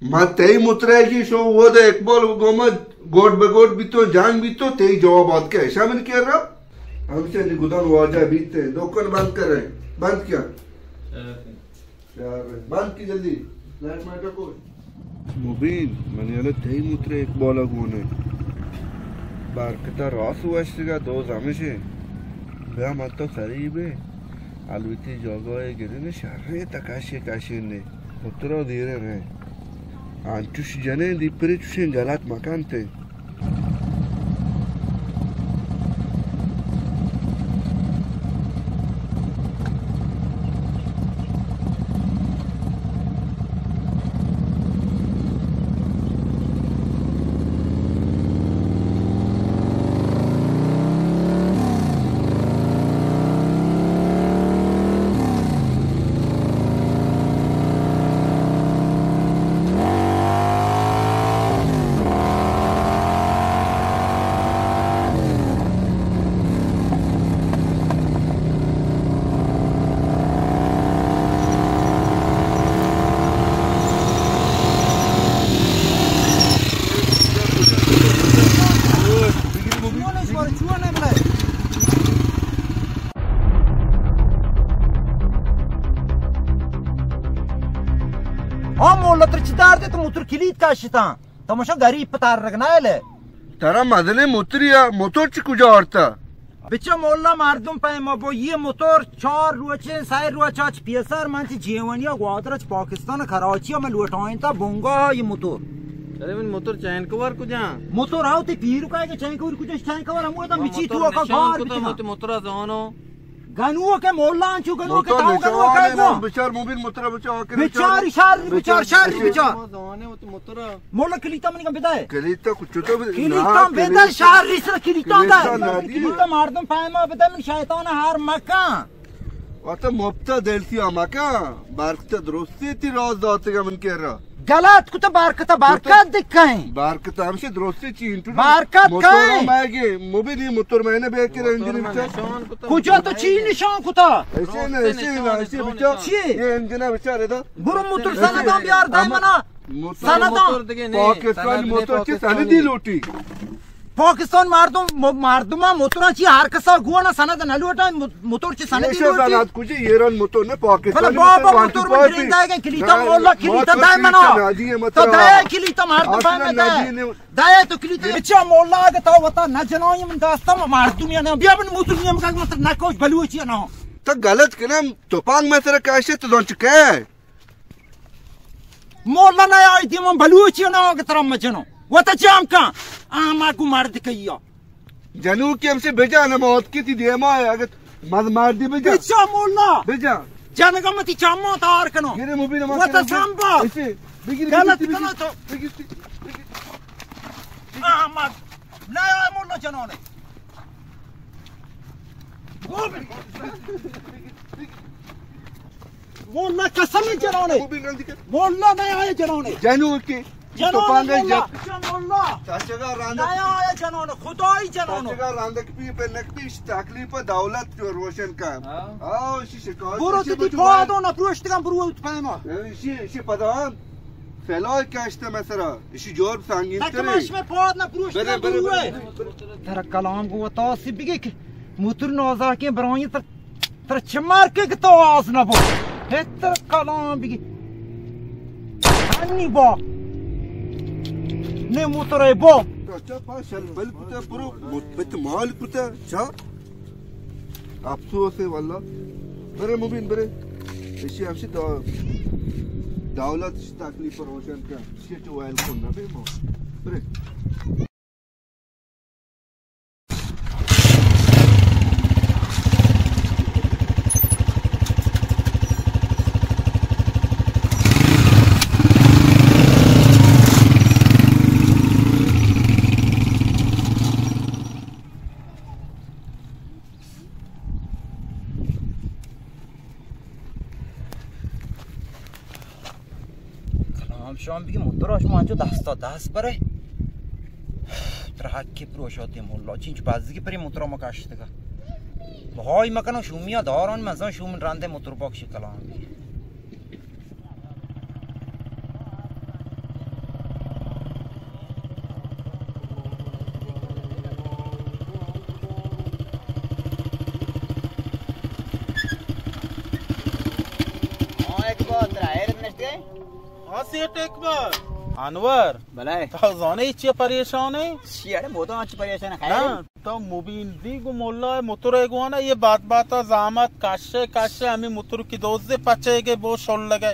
من تئی مترے کی شو وہ دے اقبال گوما گوٹ بہ گوٹ بیتو، جنگ بیتو، تئی جواب آت کے ایشا من کر رہا۔ ہم سے نی گدان واجہ بیتے، دکان بند کر رہے، بند کیا؟ یار، بند کی جلدی، لائٹ مائٹ رکھو۔ مبین، منی حالت تئی متر اقبال گونے۔ بارکتا راس وشتگا دو زمشے۔ بیا من تو سری بے۔ الوتی جاگاہ گرین شرے تکاشے کاشے نے۔ پترا دیرے رہے۔ انچوش جنین دی پری چوشیں غلط مکان تے۔ موتور کلید کشتاں. تماشا غریب پتار رگنائل. ترا مزنیں موتری ءَ موتور چہ کجا آرتا؟ بچا مولا مردم پیما بو، یہ موتور چار روچیں، سہ روچ اچ پیسر من چہ جیونی ءَ گوادر اچ پاکستان کراچی ءَ من لوٹائینتا بنگاہ ءَ یہ موتور. ارے من موتور چین کور کجا؟ موتور آو تے پیر کا کہ چین کور کجا؟ چین کور ہمو دا مچی تو کا گار بچا. موتور زانو. گنوک ءَ مولا انچو گنوک ءَ موتور تاو گنوک ءَ نشان گو. بچار موبین موتر بچار آخر بچار بچار. شر بچار، شر بچار. مولا کلیتا منی کم بدائے. کلیتا کچھ تو کلیتا بدائے، شر ریس کلیتا دائے. کلیتا مردم پیما بدائے، من شیطان ہار مکان. وتا مفتا دلتی آ مکان، برکت درستی تی راز داتگا من کرا. غلط کتا، برکت، برکت دکھائیں. برکت ہمشہ درستی چی انٹو. برکت موتور کائیں. مگے موبین موتور میں نے بے کرا انجن بچار. کجا تو چی نشان کتا؟ ایسے نہ، ایسے نہ، ایسے بچار. چی؟ یہ انجن بچار ادا. برو موتور سنداں بیار دائے منا. موتور سنداں. پاکستانی موتور چی سندی لوٹی؟ پاکستان مردم، م-، مردماں موتراں چی ہر کسا گون سند نہ لوٹاں، م-، موتور چی سند ایشی لوٹی؟ سند کجی؟ ایران موتور نہ، پاکستانی بلا بابا موتور. موتور من درین دائے گا کلیتا مولا کلیتا دائے منا. تو دائے کلیتا مردم اصلاً دائے. دائے تو کلیتا. بچا مولا اگہ تو وتا نہ جنائی من داستا مردم یا نہ. بیا من موتور نیم کا مطلب نہ کوش بلوچی نہ. تو غلط کنم، تو پانگ میں تیرا کاشے تو دون چکے. مولا نہ آئی دیما بلوچی نہ آگے ترا مجنو. وتا جام کن. آما گو مرد کیا. جنو کہ ہم سے بجا نہ موت کی تی دیما ہے، اگر مز مردی بجا. بچا مولا. بجا. جنگا متی چاما تار کنو. گرے مبین ما وتا سامبا. ایسے. بگیر، غلط بگیر، کنو تو. بگیر، بگیر. آما. نہ آئی مولا جنانے. مولا قسم جنانے. مولا نہ آئے جنانے. جنو کی. جنانے تو پانگے مولا. جب. مولا. چاچگا راندہ. نہ آئے جنانے. خدائی جنانے. چاچگا راندہ کی پی پہ نک پیش تکلیف دولت جو روشن کن. ہاں. آو، شی شکایت. برو شی تی بچو پادو نہ پروشتگم برو پیما. شی، شی پدان. فلاح کشت میں سرا، اشی جور سنگین ترے. تک مش میں پاد نہ پروشت. برے، برے، برے، برے. ترا کلام گو تو سی بگی کہ موتور نازاکیں برائیں تر، تر چمار کے کہ تو آز نہ بو. ہے تر کلام بگی. انی با. نے موتور ہے با. اچھا پا شل بل کتا برو، مت مال کتا، چا؟ افسوس ہے واللہ. برے مبین برے. اشی ہمشی دا-، دولت اشی تکلیف روشن کن. اشی چو ویل کن نہ بے مو. برے. کلام شام بگی مدرا شما انچو دستا دست برے. ترا حقی پروشاتی مولا چینچ بازگی پری مدرا ما کشتگا. بہائی مکنو شومیا داران مزان شومن رنده مدر باکشی کلام بگی. ہاں، اقبال، ترا حیرت نشتے؟ ہاں، سیٹھ اقبال. انور. بلے. تو زانے چی پریشان ہے؟ چی اڑے، مودا چی پریشان ہے؟ خیر؟ ہاں. تو مبین دی گو مولا موتر گوانا، یہ بات باتا زحمت کشے کشے ہمیں موتر کی دوزے پچے گے بو شل لگے.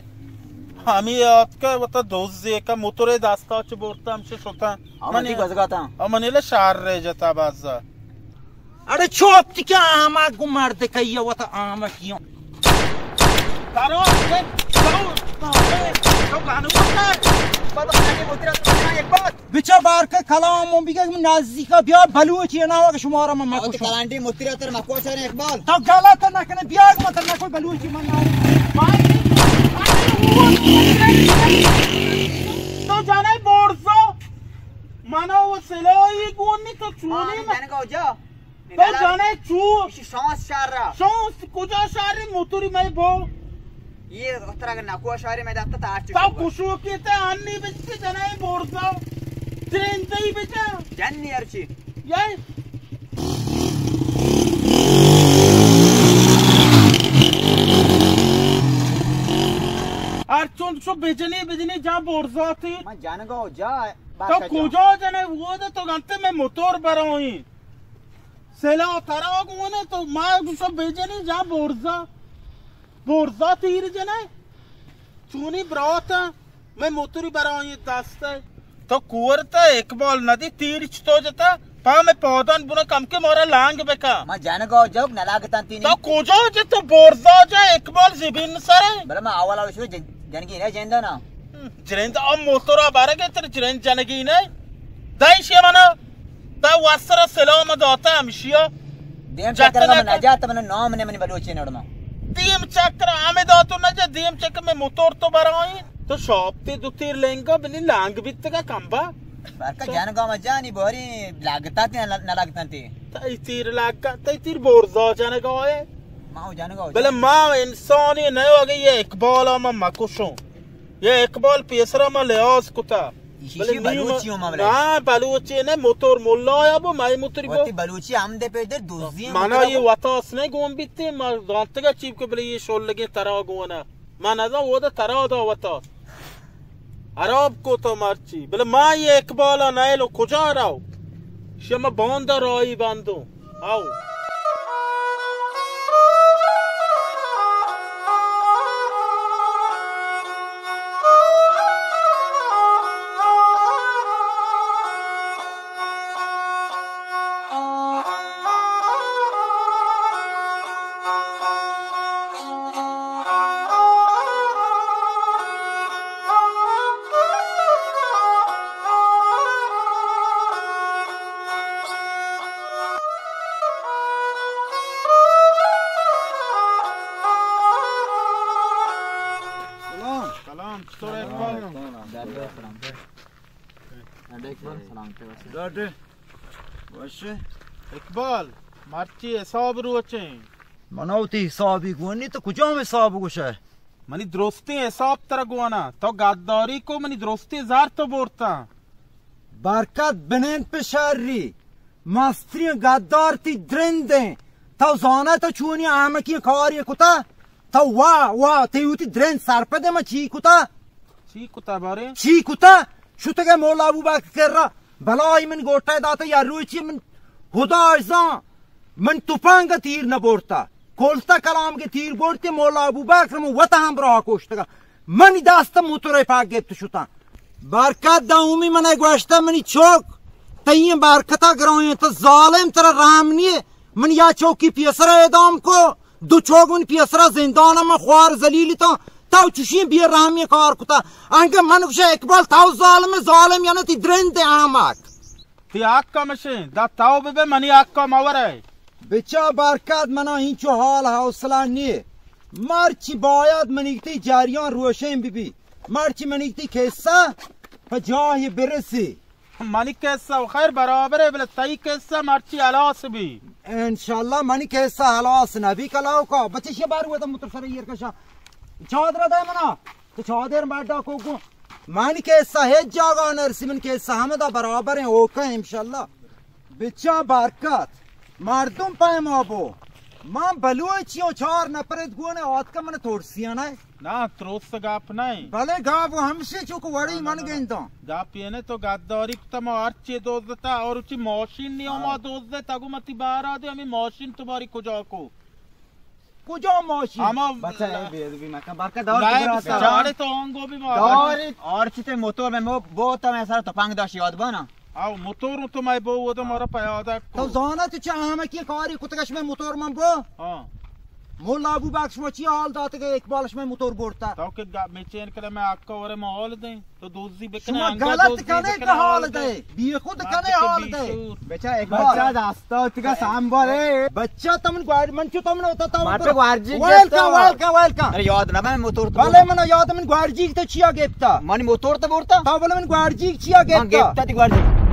ہمیں یاد کا وتا دوزے کا موتر دستا چ بورتا ہمشے شتا. ہاں، من دی گزگاتا. ہاں، من لے شہر رہ جتا بازا. اڑے چوپ تی کیا آما گو مرد کئی وتا آما کیوں. کرو، کرو، کرو، کرو، گانو کرو. بابا، آگے موتر تو ایک بات. بچا بار کا کلام ہم بگا نزدیکا بیا بلوچی نہ ہو کہ شمارا من مکشوں. کلانڈی متری تر مکوشا نے اقبال. تو غلط نہ کنے بیا کہ مطلب نہ کوئی بلوچی من نہ. تو جانے بورزو. منا وہ سلائی گونی تو چونی. تو جانے چو؟ ایشی شانس شہر را. شانس کجا شہر موتری میں بو؟ یہ ترا اگر نکو شہر میں داتا تا آرچی تو کشو کیتے انی بچتے جنائی بورزا. درندی بچا. جنی ارچی. یہ. ارچو. تو بجنی، بجنی جا برزاتی۔ من جنگا جا تو بارکت جان۔ کجا جنے؟ وہ دے تو گنتے میں موتور برائیں۔ سلاح ترا گونے تو ما گوشو بجنی جا برزا۔ برزا تیر جنے۔ چونی برات، میں موتوری برائیں دست۔ تو کورتا اقبال ندی تیر چتو جتا؟ پا میں پودان بنا کم کے مارا لانگ بکا۔ ما جنگا جوک نلاگتان تینی۔ تو کجا جے تو برزا جا اقبال زبین سرے؟ بلے ما اولا وشو جن-، جنگی نہ جندا نا۔ جرند ام موتورا بارگے تر جرند جنگی نہ۔ دای شی منا۔ تا واسرا سلام داتا ہمشیا۔ دیم جت چکر نہ من کر۔ نجات من نام نے منی بلوچی نڑما۔ دیم چکر ہمیں داتو نہ جا، دیم چکر میں موتور تو برائیں۔ تو شاپ تے دو تیر لینگا بنی لانگ بیتگا کمبا۔ برکا جنگا ما جانی باری لگتا تے نہ لگتا تے۔ تئی تیر لگا، تئی تیر برزا جنگا ہے۔ ما جنگا۔ بلے ما انسانی نہ ہو، اگے یہ اقبال ما مکشوں۔ یہ اقبال پیسرا ما لحاظ کتا۔ ایشی بلے چی نیم بلوچی ہوں ما بلے؟ نا، بلوچی نے، موتور ملا یا بو، مائی موتری بو۔ وتی بلوچی ہم دے پہ در دوزی منا موتور یہ بو۔ وتاس نے گون بیتے، ما زانتگا چیپ کو بلے یہ شول لگے ترا گونا۔ ما نزا وہ دا ترا دا وتاس۔ حراب کو تو مرچی۔ بلے ما یہ اقبالا نائلو کجا راو؟ شما باندا رائی بندو۔ آؤ۔ سلام۔ سلام، چطور ئے اقبال؟ سلام۔ ڈاڈے اقبال، سلام۔ ڈاڈے۔ باش ئے؟ اقبال، مرچی حساب روچیں۔ منا وتی حسابی گونی، تو کجام حساب گوشئے؟ منی درستیں حساب ترا گوانا، تو گداری کو، منی درستیں زر تو برتا۔ برکت بنند پہ شری، مستریں گدار تی درندیں۔ تو زانا تو چونی احمقی کاری کتا؟ تو وا، وا، تی وتی درند سرپدے ما چی کتا؟ چی کتا بارے؟ چی کتا؟ شتگے مولا ابوبکر کرا، بلائی من گوٹے داتا یا روچی من خدا زان، من تپنگ تیر نہ برتا، کولتا کلام کے تیر برتے مولا ابوبکر من وتا ہم براہ کوشتگا، منی دست موتورے پاک گپت شتا۔ برکت دا اومی من گوشتا منی چوک، تئیں برکتا گرائیں تو ظالم ترا رحم نیے، من یا چوکی پیسرا اعدام کو، دو چوک من پیسرا زندان من خوار ذلیل تا، تو چشیں بے رحمی کار کتا۔ انگہ من گوشے اقبال تو ظالم، ظالم یعنی تی درند احمق۔ تی حق مشیں، دا تو ببے منی حق مورے۔ بچا برکت منا اینچو حال حوصلہ نیے۔ مرچی باید منی تی جریان روشن ببی۔ مرچی منی تی قصہ پہ جاہی برسی۔ منی قصہ و خیر برابر ہے، بلے تئی قصہ مرچی ہلاس بی۔ انشاءاللہ منی قصہ ہلاس نہ بی کلاوکا۔ بچے شی بار ہوا تھا متر سر ایر کشا۔ چادر دے منا۔ تو چادر بڈا کو گو۔ منی قصہ ہیچ جاگا نہ رسی، منی قصہ ہمدا برابر ہیں، اوکے انشاءاللہ۔ بچا برکت۔ مردم پیما بو۔ من بلوچی و چار نفرت گونے آتکا من ترسیانے۔ نا، ترس گپ نہ۔ بلے گپ ہمشی چوک وڑی من گنداں۔ گپ یہ نہ تو گداری کتا ما ہرچی دزتا اور چی ماشین نی ما دزتا گو متی بارا دے ہمیں ماشین تمہاری کجا کو؟ کجا ماشین؟ ہما بچہ اے بے ادبی مکن، برکت دار تو برا سر۔ چاڑے تو آنگو بھی ما داری۔ اور چی تے موتور میں مو بوتا میں سر تپنگ داشت یاد بانا۔ آو، موتور تو میں بو، وہ تو مارا پیادا کو۔ تو زانا تو چہ احمقی کاری کتگش میں موتور من بو؟ ہاں۔ مولا ابو بخش ما چی حال داتگے اقبالش میں موتور برتا؟ تو کہ گا-، میں چین کرے میں آکا ورے ما حال دیں۔ تو دوزی بکنے، شما انگا غلط دوزی کنے بکنے کہ حال حال دے۔ دے۔ بی خود کنے حال دے۔ بچہ اقبال۔ بچہ داستا تگا سامبارے۔ بچہ تمن گوار من چو تمن ہوتا تمن۔ ماتے گوارجی ویل کا، ویل کا، ویل کا۔ ارے یاد نہ میں موتور تو۔ بلے من یاد من گوارجی تو چیا گپتا؟ من موتور تو بورتا؟ تا بلے من گوارجی چیا گپتا؟ گپتا تی گوارجی۔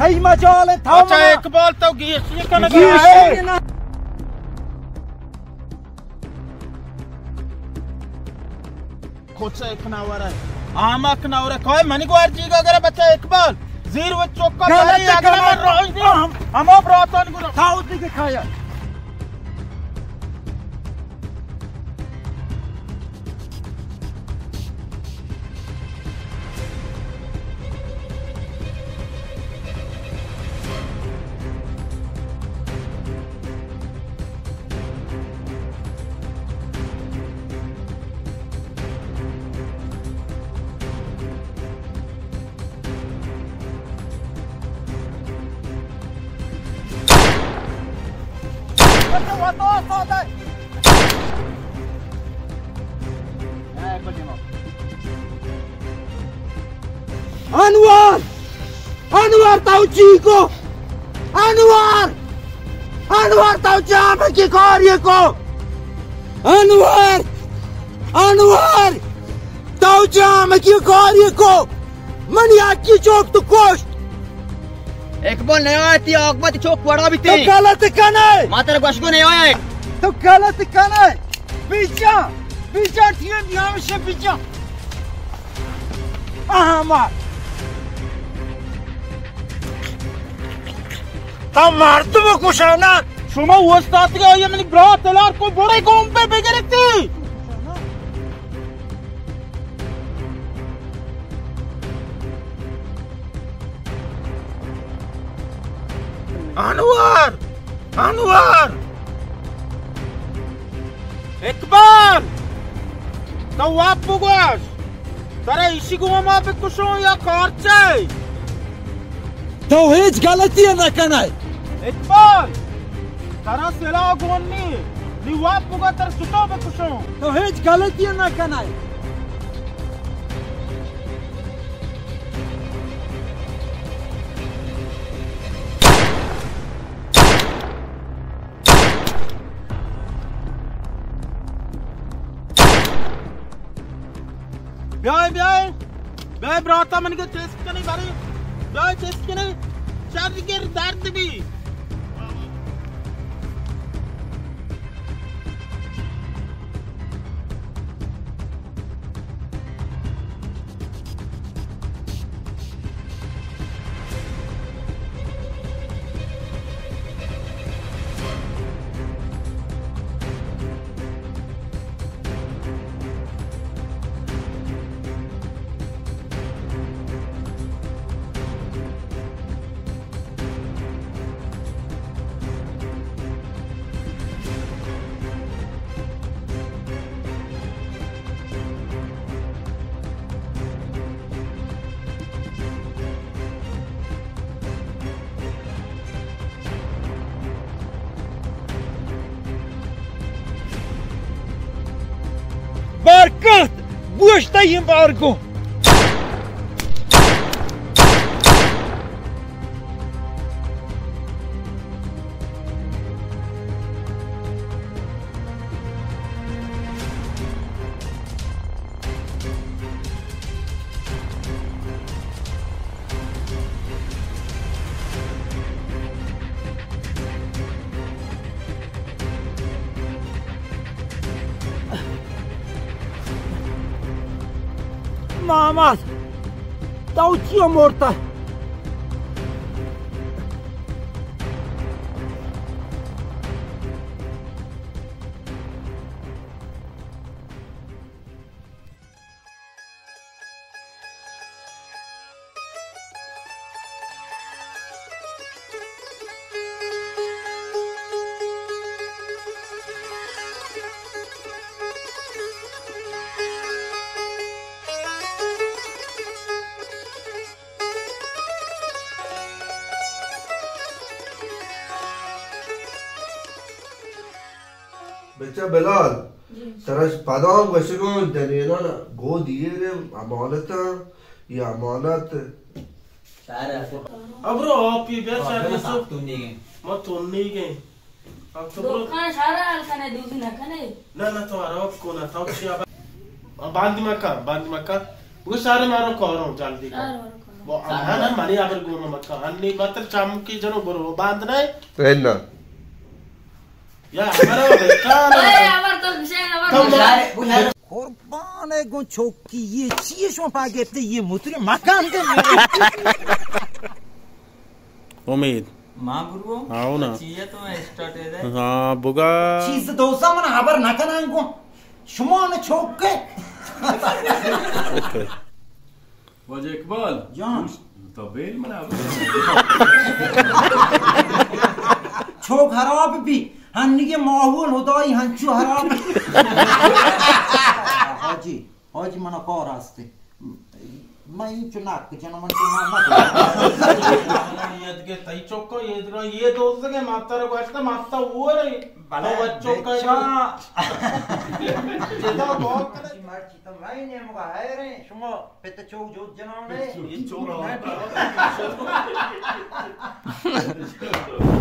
ہی مجال تھا اچھا منا۔ اقبال تو گیش یہ کنے گیش گیا ہے۔ یہ نہ۔ کچک نورے، آمک نورے، کوئی منی گوارجیگا گرے بچہ اقبال، زیر و چوکا غلط باری اگر کرے۔ من روش دی، ہم، ہما براتان گرو۔ تاؤ دیگه کایا۔ انور! انور، تو چی کو؟ انور! انور، تو چی ہمکی کاری کو؟ انور! انور! تو چی ہمکی کاری کو؟ من یکی چوک تو کشت۔ اقبال، نیا تی آکبت چوک وڑا بیتی۔ تو غلط کنے۔ ما تر گوشگو نیا۔ تو غلط کنے۔ بیجا، بیجا ٹیم یامش بیجا۔ احمد۔ تا مردم کشانا۔ شما استاد گا، یہ منی برات لار کو بڑے گوم پہ بگرتی۔ انور! انور! اقبال! تو واب بگوش! ترا ایشی گوما بکشوں یا کارچے؟ تو ہچ غلطی نہ کنائے۔ اقبال! ترا سلاح گون نی، نی واب بگو تر چطور بکشوں؟ تو ہچ غلطی نہ کنائے۔ بیائے، بیائے، بیائے براتا من کے چیسٹ کنی باری، بیائے چیسٹ کنی، شر گر درد بی۔ برکت! گوشت این بارگو! محمد، تو چیا مرتا؟ بچہ بلال، جی۔ ترا پدا گوشگوں دلیلاں گو دیرے امانتاں یا امانت۔ ابرو آپی بیا شاید سو۔ ما تونی گئے۔ ہم تو برو۔ دکان شارا حال کنے، دوزی نہ کنے۔ نہ، نہ، تو آرام کو نہ، تو چیا با-، باندی مکا، باندی مکا۔ وہ سارے مارو کاروں، جلدی کر۔ شارا مارو کاروں۔ وہ آنا نہ، منی آبر گوما مکا۔ ہنی باتر چامکی جنو برو، وہ باند نہ۔ تو ہے نا۔ یا ہمارا بیٹا نا۔ اے، ہمار تو بشے، ہمار تو تو بشے۔ قربان گوں چوکی، یہ چیئے شما پا گپتے، یہ متری مکان دے۔ امید۔ ما برو۔ ہاں، نا۔ چیئے تو اسٹارٹ ہے دے۔ ہاں، بگا۔ چیز دوسا من خبر نہ کناں گوں۔ شما نے چوکے۔ اوکے۔ واجہ اقبال۔ جان۔ تو بیل منا۔ چوک خراب بی، ہنگے ماحول ہدائی ہنچو خراب۔ حاجی، حاجی منا کار ہستے۔ من این چو ناک جنم من تو ما نہ۔ یہ دیگه تئی چوکا، یہ دیگه یہ دوست کے ماتر گوشتا، ماتا وہ رہی۔ بلے تو بچوں کا بچا۔ جدا بہت کرے۔ مرچی تو میں نے مگا ہے رہے، شما پت چوک جو جنانے۔ یہ چوک۔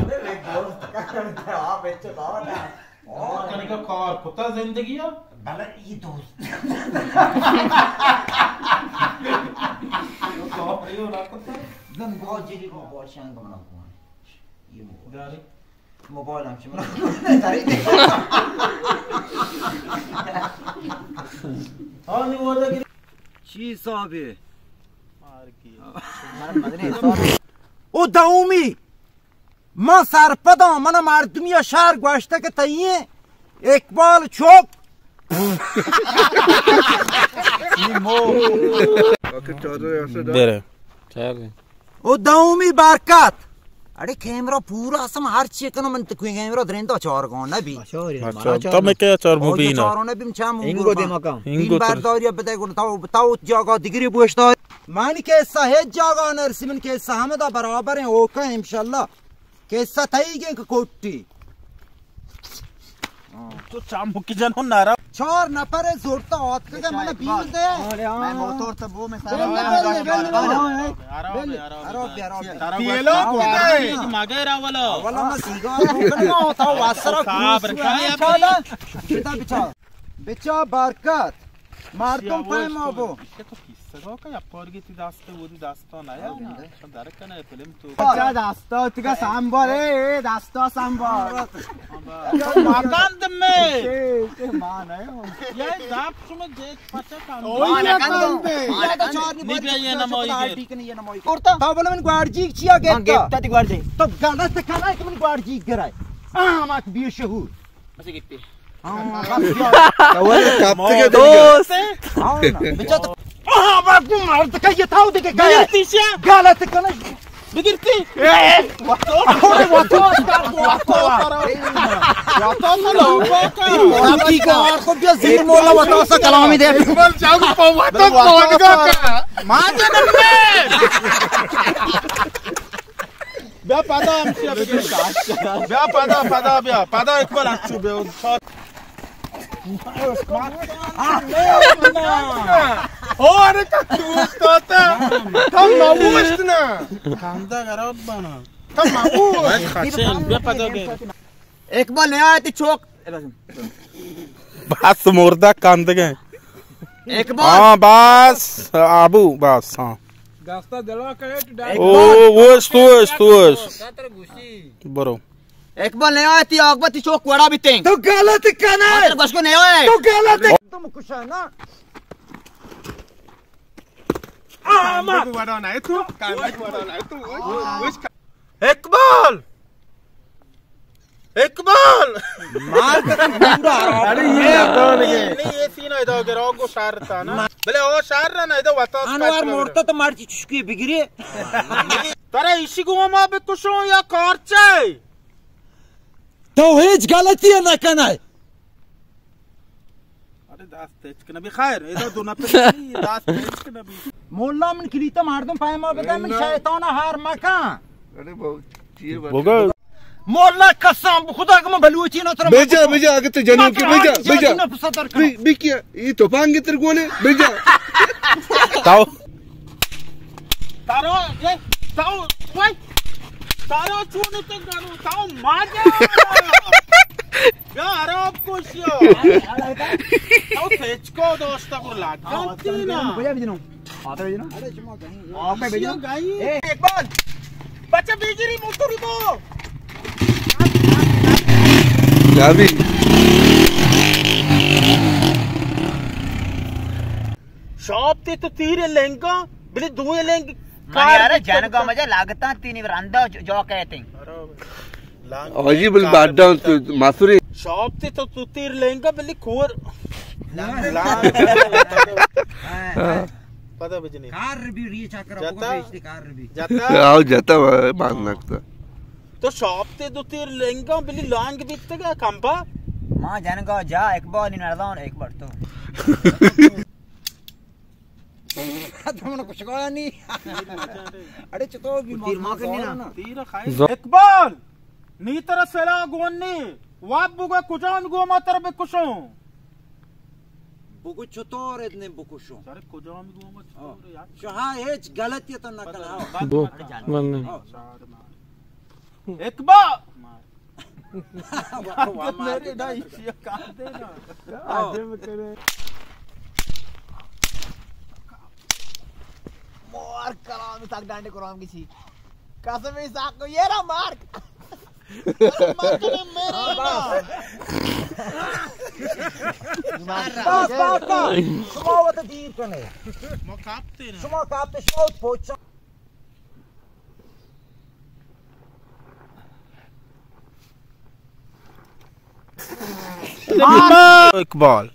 بلے دوست کا کرتا، آپ اچھا بات ہے۔ اور کنی کا کار کتا زندگی ہے؟ بلے یہ دوست۔ کار یہ نہ کتا۔ گن بہت جدی کو بہت شان بنا کو۔ یہ موبائل۔ داری۔ موبائل ہم چمنا۔ داری۔ ہاں، نہیں، وہ دیکھ۔ چی صاحب ہے؟ مار کی۔ او دومی۔ من سرپداں، من مردمی ءَ شہر گوشتہ کہ تئی اقبال چوک۔ برے۔ او دومی برکت۔ اڑے کیمرہ پورا اسم ہر چی کنو من تو کوئی کیمرہ دریندا چار گون نبی۔ اچھا، تو میں کیا چار مبینہ؟ چارو نبی، چا مبینہ۔ انگو دے مکان۔ انگو برداری بدے گون، تاو، تاو جاگا دیگری بوشتا۔ من کسہ ہچ جاگہ نرسی، من کسہ ہمدا برابر ہیں، اوکے انشاءاللہ۔ کسہ تئی گیں کہ کوٹی۔ تو چامکی جنو نارا۔ چار نفر زورتا آتکگا من بیل دے۔ میں موتور تو بو میں سارا۔ تیلو کو ہے؟ مگر اولا۔ اولا میں سیگار کو کرنا ہوتا واسرا۔ صبر کھایا۔ بچا، بچا برکت۔ مردم پیما بو۔ سگا کہ یا پارگی تی دست و دی دستا نیا۔ درکنه فیلم تو۔ بچا دستا تیگا سامبار، اے، اے، دستا سامبار۔ مکند میں۔ اے، اے، مان ہے۔ یہ دپ شما جیت پچا کند۔ اوئی نکند۔ نی بیا یہ نمائی گر۔ تا بولا من گوارجی چیا گپتا؟ گپتا تی گوارجی۔ تو غلط کنا کہ من گوارجی گرای۔ آمک بے شعور۔ اسے گپتی۔ دوست۔ بچا تو۔ آہ، بابو مرد کا یہ تھا، دیکھے گیا۔ بگرتی شیا۔ غلط کنه۔ بگرتی۔ اوڑے واتو، واتو، واتو۔ واتو سلام کا۔ واتو کی کار کو بیا زیر مولا واتو سا کلامی دے۔ بل جاو پو واتو پو کا۔ ما جنم میں۔ بیا پدا ہمشیا بگیر۔ بیا پدا، پدا بیا۔ پدا اقبال اچو بیا۔ او، ارے تو دوست آتا۔ تو مبوشت نا۔ کاندا خراب بنا۔ تو مبوشت۔ خشن، بیا پدا بیا۔ اقبال نہیں آیا تی چوک۔ بس مردہ کاندگے۔ اقبال۔ ہاں، بس، ابو، بس، ہاں۔ دستا دلا کرے تو ڈائریکٹ۔ او، وش، تو وش، تو وش۔ برو۔ اقبال نہیں آتی، اقبال تی چوک وڑا بیتیں۔ تو غلط کنے۔ مطلب بس کو نہیں آئے۔ تو غلط۔ تم کشا نا۔ آما۔ وڑا نہ تو، کاندک وڑا نہ تو۔ وش۔ اقبال! اقبال! مار کتن پورا حرام۔ ارے یہ کون ہے؟ نہیں، یہ سین ہے، ادا گراو کو شہر تھا نا۔ بلے او شہر رہا نا، ادا وطن انوار مورتا تو مرچی چشکی بگیری۔ ترا ایشی گو ما بکشوں یا کارچے؟ تو ہیچ غلطی نہ کنائے۔ ارے دست ہچ کنہ بی خیر، ادا دو نفر نہیں، دست ہچ کنہ بی۔ مولا من کلیتا مردم پیما بدہ، من شیطان ہار مکن۔ ارے بابا، چیئے بات؟ مولا قسم خدا کہ من بلوچی نہ ترا۔ بجا، بجا، اگہ تو جنوکی، بجا، بجا۔ بی، بی کیا؟ یہ تو پانگے تر گولے، بجا۔ تاو۔ تارو، اے، تاو، وای۔ تارو چون تے گانو، تاو ماجا۔ یا عرب کوشیا۔ تاو سچ کو دوست کو لاگ۔ کنتی نا۔ بجا بجنو۔ آتا بجنو۔ آپ بجنو۔ گئی۔ اے، اقبال۔ بچہ بیجری موتوری بو۔ چابی۔ شاپ تے تو تیر لینگا، بلے دوئے لینگ من کار یار بیتگ جنگا تا۔ مجھے لگتا تینی رندا جو، جو کہتے ہیں۔ آجی بل باڈا تو ماسوری۔ شاپ تے تو، تو تیر لینگا، بلے کور۔ لانگ۔ لانگ۔ پتہ بجنی۔ کار بھی ری چکر جتا۔ کار بھی۔ جتا۔ آو جتا، باز نکتا۔ تو شاپ تے دو تیر لینگا، بلے لانگ بیتگا کمبا۔ ما جنگا جا اقبال نردان اقبال تو۔ تو من کشگا نی۔ اڑے چطور بیمار تیر ما کنی نا۔ تیر خیر۔ ز- اقبال! نی ترا سلاہ گون نی، واب بگو کجام گوما تر بکشوں۔ بگو چطور ادنے بکشوں۔ سر کجام گوما چطور یار؟ شہا ہیچ غلطی تو نہ کنا۔ بو، من نہیں۔ اقبال! میرے ڈائی چیا کار دے نا۔ آؤ۔ مار کلام تک ڈانڈے کرام کی چھی۔ قسم ساکو یہ را مار۔ بس، بس، بس۔ شما وت دیر کنے۔ ما کاپتے نا۔ شما کاپتے، شما وت پوچا۔ اقبال۔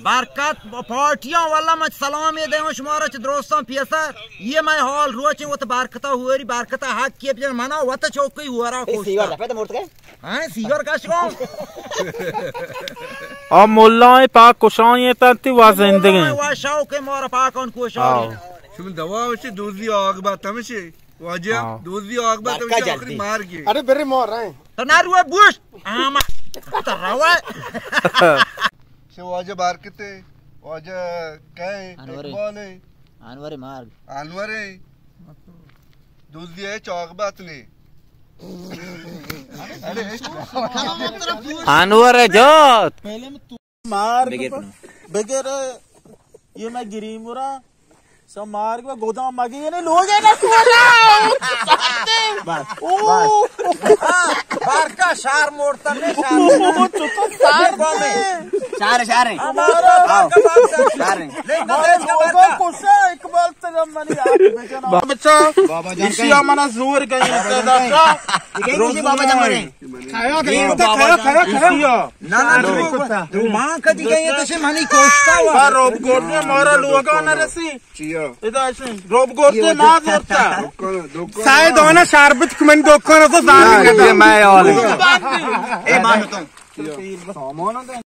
برکت پارٹیاں، واللہ من سلام یہ دیوں شمارا چہ درستاں پیسر۔ یہ میں حال روچیں وت برکتا ہوری، برکتا حق کیے بجن منا وت چوکی ہورا کوشتا۔ ہاں، سیگار کش گو۔ آ ملائیں پاک کشائیں تنتی و زندگیں۔ و شوق مارا پاکان کوشاں۔ آؤ۔ شما دوا وشی دوزی آگ بات ہمشی۔ واجہ، ہاں۔ دوزی آگ بات ہمشی، آخری مارگی۔ ارے برے مار رہے۔ تو نہ روئے بوش۔ آما۔ تو روئے۔ شو واجہ بارکتے، واجہ کہیں، انورے۔ اقبالے۔ انورے مارگ۔ انورے۔ دوزی ہے چاک بات نے۔ انور جات۔ مار بگر۔ بگر۔ یہ میں گریم ورا۔ سو مار کو گودام مگی نے لوگ ہے نا تو۔ بس، بس۔ بار کا شار موڑتا نے شار۔ تو تو سار بامے۔ شار، شار ہے۔ ہمارا آؤ۔ شار ہے۔ لیکن ہمارے اس کا لوگوں بارکا۔ کو سے اقبال تجمع نہیں آپ بچا۔ بابا جان اسی کہیں؟ ہمارا زور گئی ہے بابا جان کہیں؟ بابا جان کہیں؟ کھایا، کھایا، کھایا، کھایا۔ نہ، نہ، دروغ، دروغ۔ ماں کدی گئی ہے تو سے منی کوشتا ہوا۔ روب گوردے مارا لوگا نہ رسی۔ چیا؟ ادا سے روب گوردے ما زورتا۔ سائے دانا شربت کمن دکان کو زان۔ یہ میں حال ہے۔ اے مان تو۔